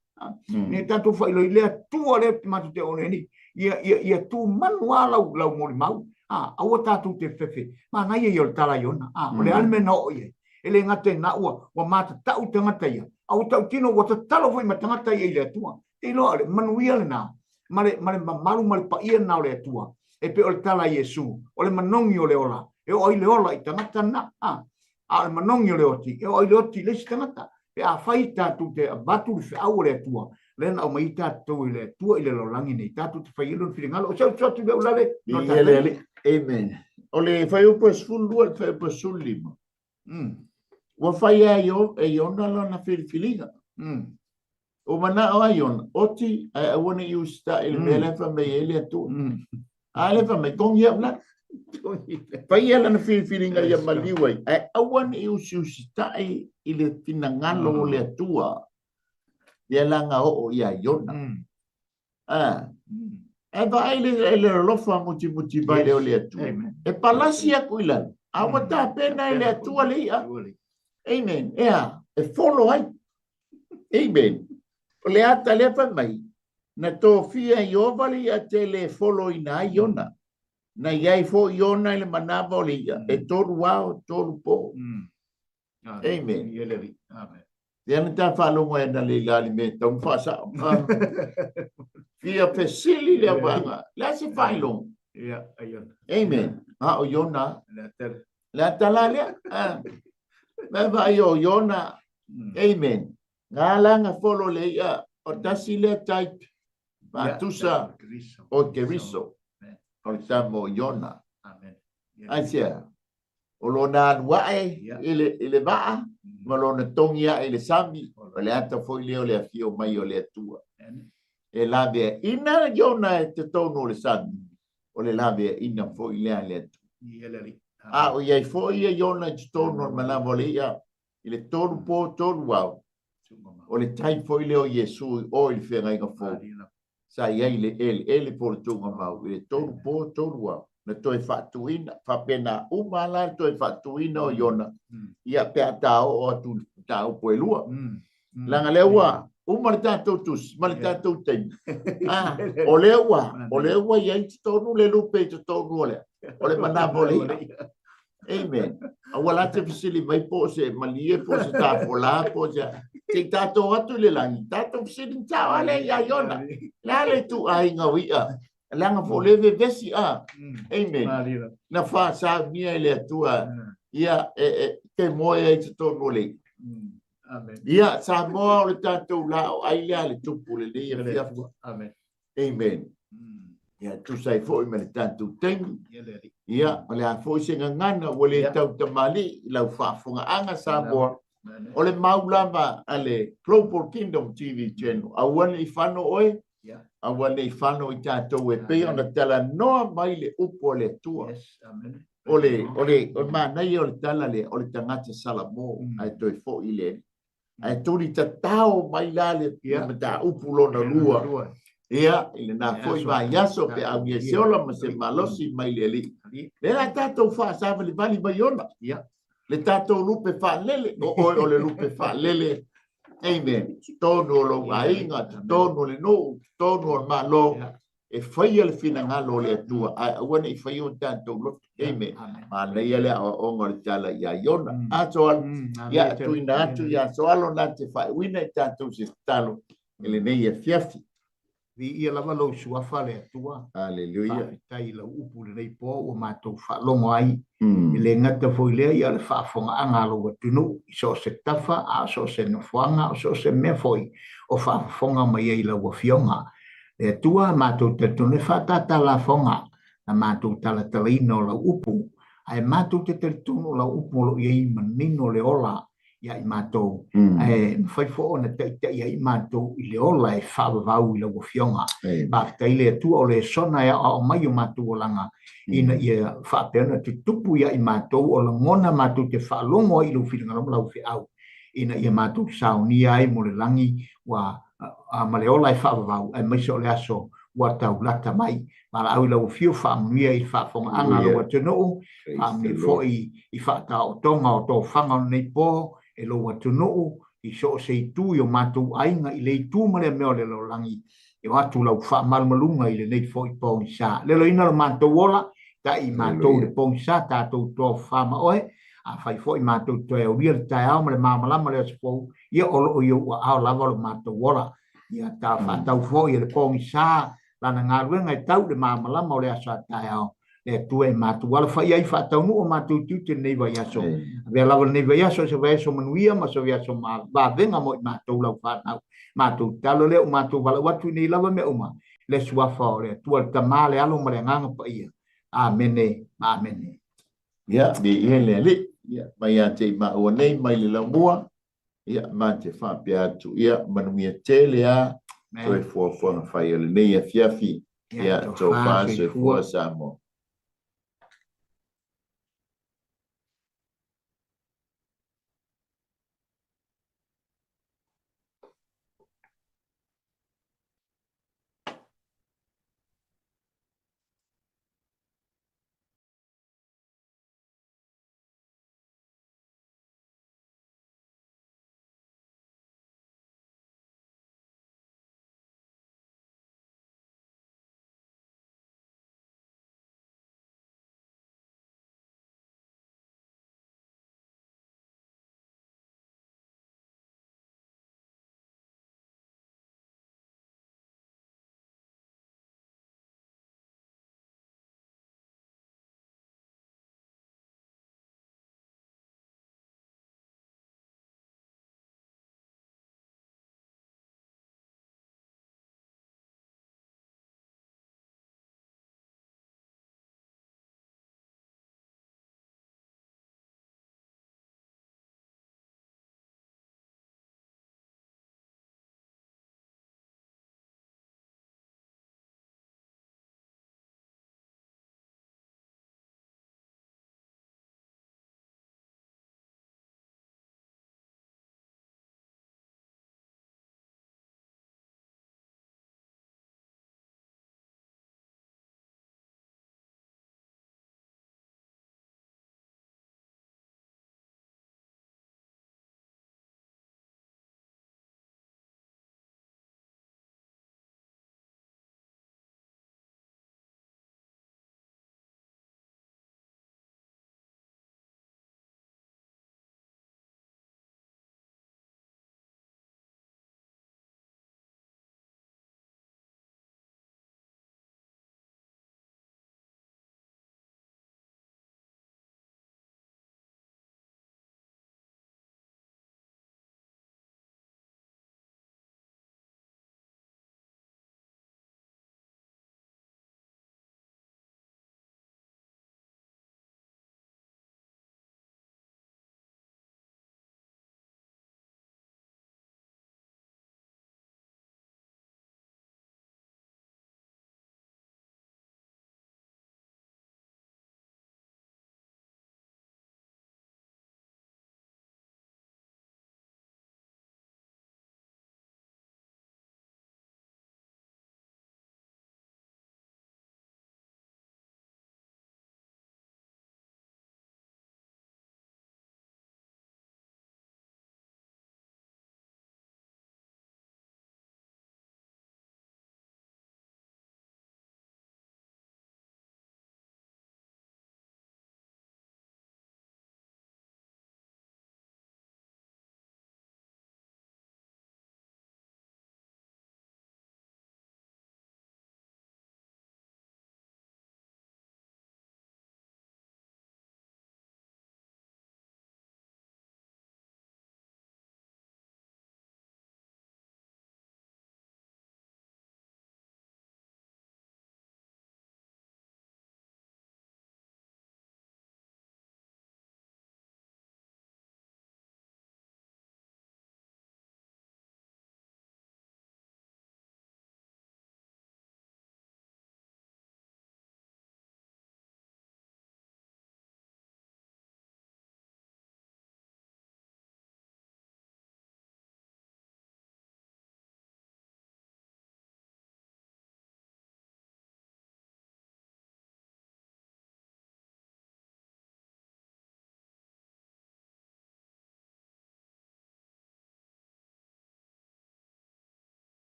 Speaker 2: Ne tatou faailoa i le Atua lea matou te auauna ai nei, ia, ia, ia tumanu lava lau, lau molimau. A, aua tatou te fefe. Manaia ia o le tala a Iona. A, o le a le mea na oo i ai? E le gata i na ua, ua matatau tagata ia, a ua tautino ua tatalo foi ma tagata ia i le Atua. Te iloa o le manuia lena, ma le, ma le mamalu ma le paia lena o le Atua. E pei o le tala a Iesu, o le manogi o le ola, e oo ai le ola i tagata lena. A, a o le manogi o le oti, e oo ai le oti i le isi tagata. Pe afai tatou te avatu le feau a le Atua, lea na aumai ai tatou e le Atua i le lalolagi nei, tatou te fai ai Lona finagalo. O se uso atu i lou lale, no
Speaker 1: Viia le Alii. Amen. O le fuaiupu e 12 i le fuaiupu e 15. Ua fai e Iona lona filifiliga. Ua manao lava Iona, oti ae aua ne i usitai i le mea lea e fai mai ai le Atua. A lea fai mai, togi au lana. Faia lana filifiliga ia maliu ai, ae aua ne i usiusitai i le finagalo o le Atua. Lea la na oo ia Iona. A, e vaai le, le alofa mutimuti mai lea o le Atua. E palasi aku i lalo, a ua tapena e le Atua le i'a. Amen. Ea, e folo ai. Amen. O le ata lea fai mai, na tofia e Ieova le i'a tele e foloina ai Iona. Na i ai foi Iona i le manava o le i'a, e tolu ao, tolu po. Amen. Amen. Lea na ta faalogo ai ana le la le mea tau faasao. Fia fesili lea vaega. Le a se faailoga?
Speaker 2: Ia, Iona.
Speaker 1: Amen. A o Iona. Le ata la lea. Mea vaai o Iona. Amen. Ngā langa folo le ia o tasi lea type faatusa o Keriso. O le tama o Iona.
Speaker 2: Amen.
Speaker 1: Aisea? O lona alu ae i le, i le vaa, ma lona togi ae i le sami, o le ata foi lea o le afio mai o le Atua. E laveaina Iona e totonu o le sami, o le laveaina foi lea a le Atua. A o i ai foi ia Iona i totonu o le manava o le i'a, i le tolu po tolu ao, o le tai foi lea o Iesu i o i le feagaiga fou. Sa i ai le eleele po o le tuugamau i le tolu po tolu ao, na toe faatuina, faapena uma la le toe faatuina o Iona, ia pe a ta oo atu i le mataupu e lua. Leaga lea ua uma le tatou tusi ma le tatou taimi. Ah, o lea ua, o lea ua i ai i totonu le lupe i totonu o le, o le manava o le i'a. Amen. Aua la te fesili mai po o se malie, po o se tafolā, po o se... Se i tatou atu i le lagi, tatou fesili sao a lea ia Iona. Le a le ituaiga o i'a, leaga foi o lea e vevesi a. Amen. Na faasaunia e le Atua, ia, e, e, te moe ai i totonu o le i'a.
Speaker 2: Amen.
Speaker 1: Ia, Samoa o le tatou la o ai lea le tupu lenei afiafi.
Speaker 2: Amen.
Speaker 1: Amen. Ia, tusa ai foi ma le tatou taimi. Ia, o le a foi se gagana ua le tautamalii i lau faafofogaaga Samoa. O le mau lava a le Global Kingdom TV Channel, aua ne i fano oe, aua ne i fano i tatou e pei ona talanoa mai le upu a le Atua. O le, o le, o le manaia o le tala lea, o le tagata Salamo, ae toe foi i le Alii. Ae tuli tatao mai la le mataupu lona lua. Ia, i lena foi vaiaso pe augia se ola ma se malosi mai le Alii. Lea la tatou faasavalivali mai ona. Le tatou lupe faalele, o oe o le lupe faalele. Amen. Totonu o lou aiga, totonu o le nuu, totonu o le Malo. E faia le finagalo o le Atua, ae aua ne i faia o tatou loto. Amen. Manaia le aoaoga o le tala ia Iona. A Soalo, ia tuuina atu ia Soalo na te faaiuina i tatou se tatalo i lenei afiafi.
Speaker 2: Viia lava lou suafa le Atua.
Speaker 1: Aleluia.
Speaker 2: Faafetai i lau upu i lenei po ua matou faalogo ai. E le gata foi i lea, ia o le faafofogaaga a lou atunuu i so o se tafa, a o so o se nofoaga, a o so o se mea foi o faafofoga mai ai i lau Afioga. Le Atua, matou talitonu e faatata lafoga na matou talatalaina o lau upu, ae matou te talitonu o lau upu o lo o i ai manino le ola ia i matou, ae mafai foi ona taitai ai matou i le ola e faavavau i lau Afioga. Faafetai le Atua o le sona e aoao mai o matou olaga, ina ia faapea ona tutupu ia i matou o lagona matou te faalogo ai i lou finagalo ma lau feau, ina ia matou saunia ai mo le lagi ua ma le ola e faavavau, aemaise o le aso ua taulata mai. Valaau i lau afio faamanuia i le faafofogaaga a lou atunuu, faamanuia foi i faataotoga o tofaga o lenei po e lou atunuu i so o se itu i o matou aiga i le itu ma lea mea o le lalolagi, e o atu lau faamalumaluga i lenei foi pogisa. Leloina lo matou ola, ta'i i matou i le pogisa, tatou tofa ma oe, afai foi matou toe aulia le taeao ma le malamalama o le aso fou, ia o lo o i ou aao lava lo matou ola. Ia ta faatau foi e le pogisa lana galuega e tau i le malamalama o le aso a taeao, le Atua e matou alafai ai faataunuu o matou tiute i lenei vaiaso. Avea lava lenei vaiaso o se vaiaso manuia ma se vaiaso vavega mo i matou lau fanau. Matou tatalo lea ua matou valaau atu i nei lava mea uma, le suafa o le Atua, le Tama, le Alo ma le Agaga Paia. Amene ma amene.
Speaker 1: Ia, viia le Alii. Ia, mai ia te i maua nei mai le laumua. Ia, ma te faapea atu, ia, manuia tele a, toe fuafuaga fai o lenei afiafi. Ia, tofa soifua Samoa.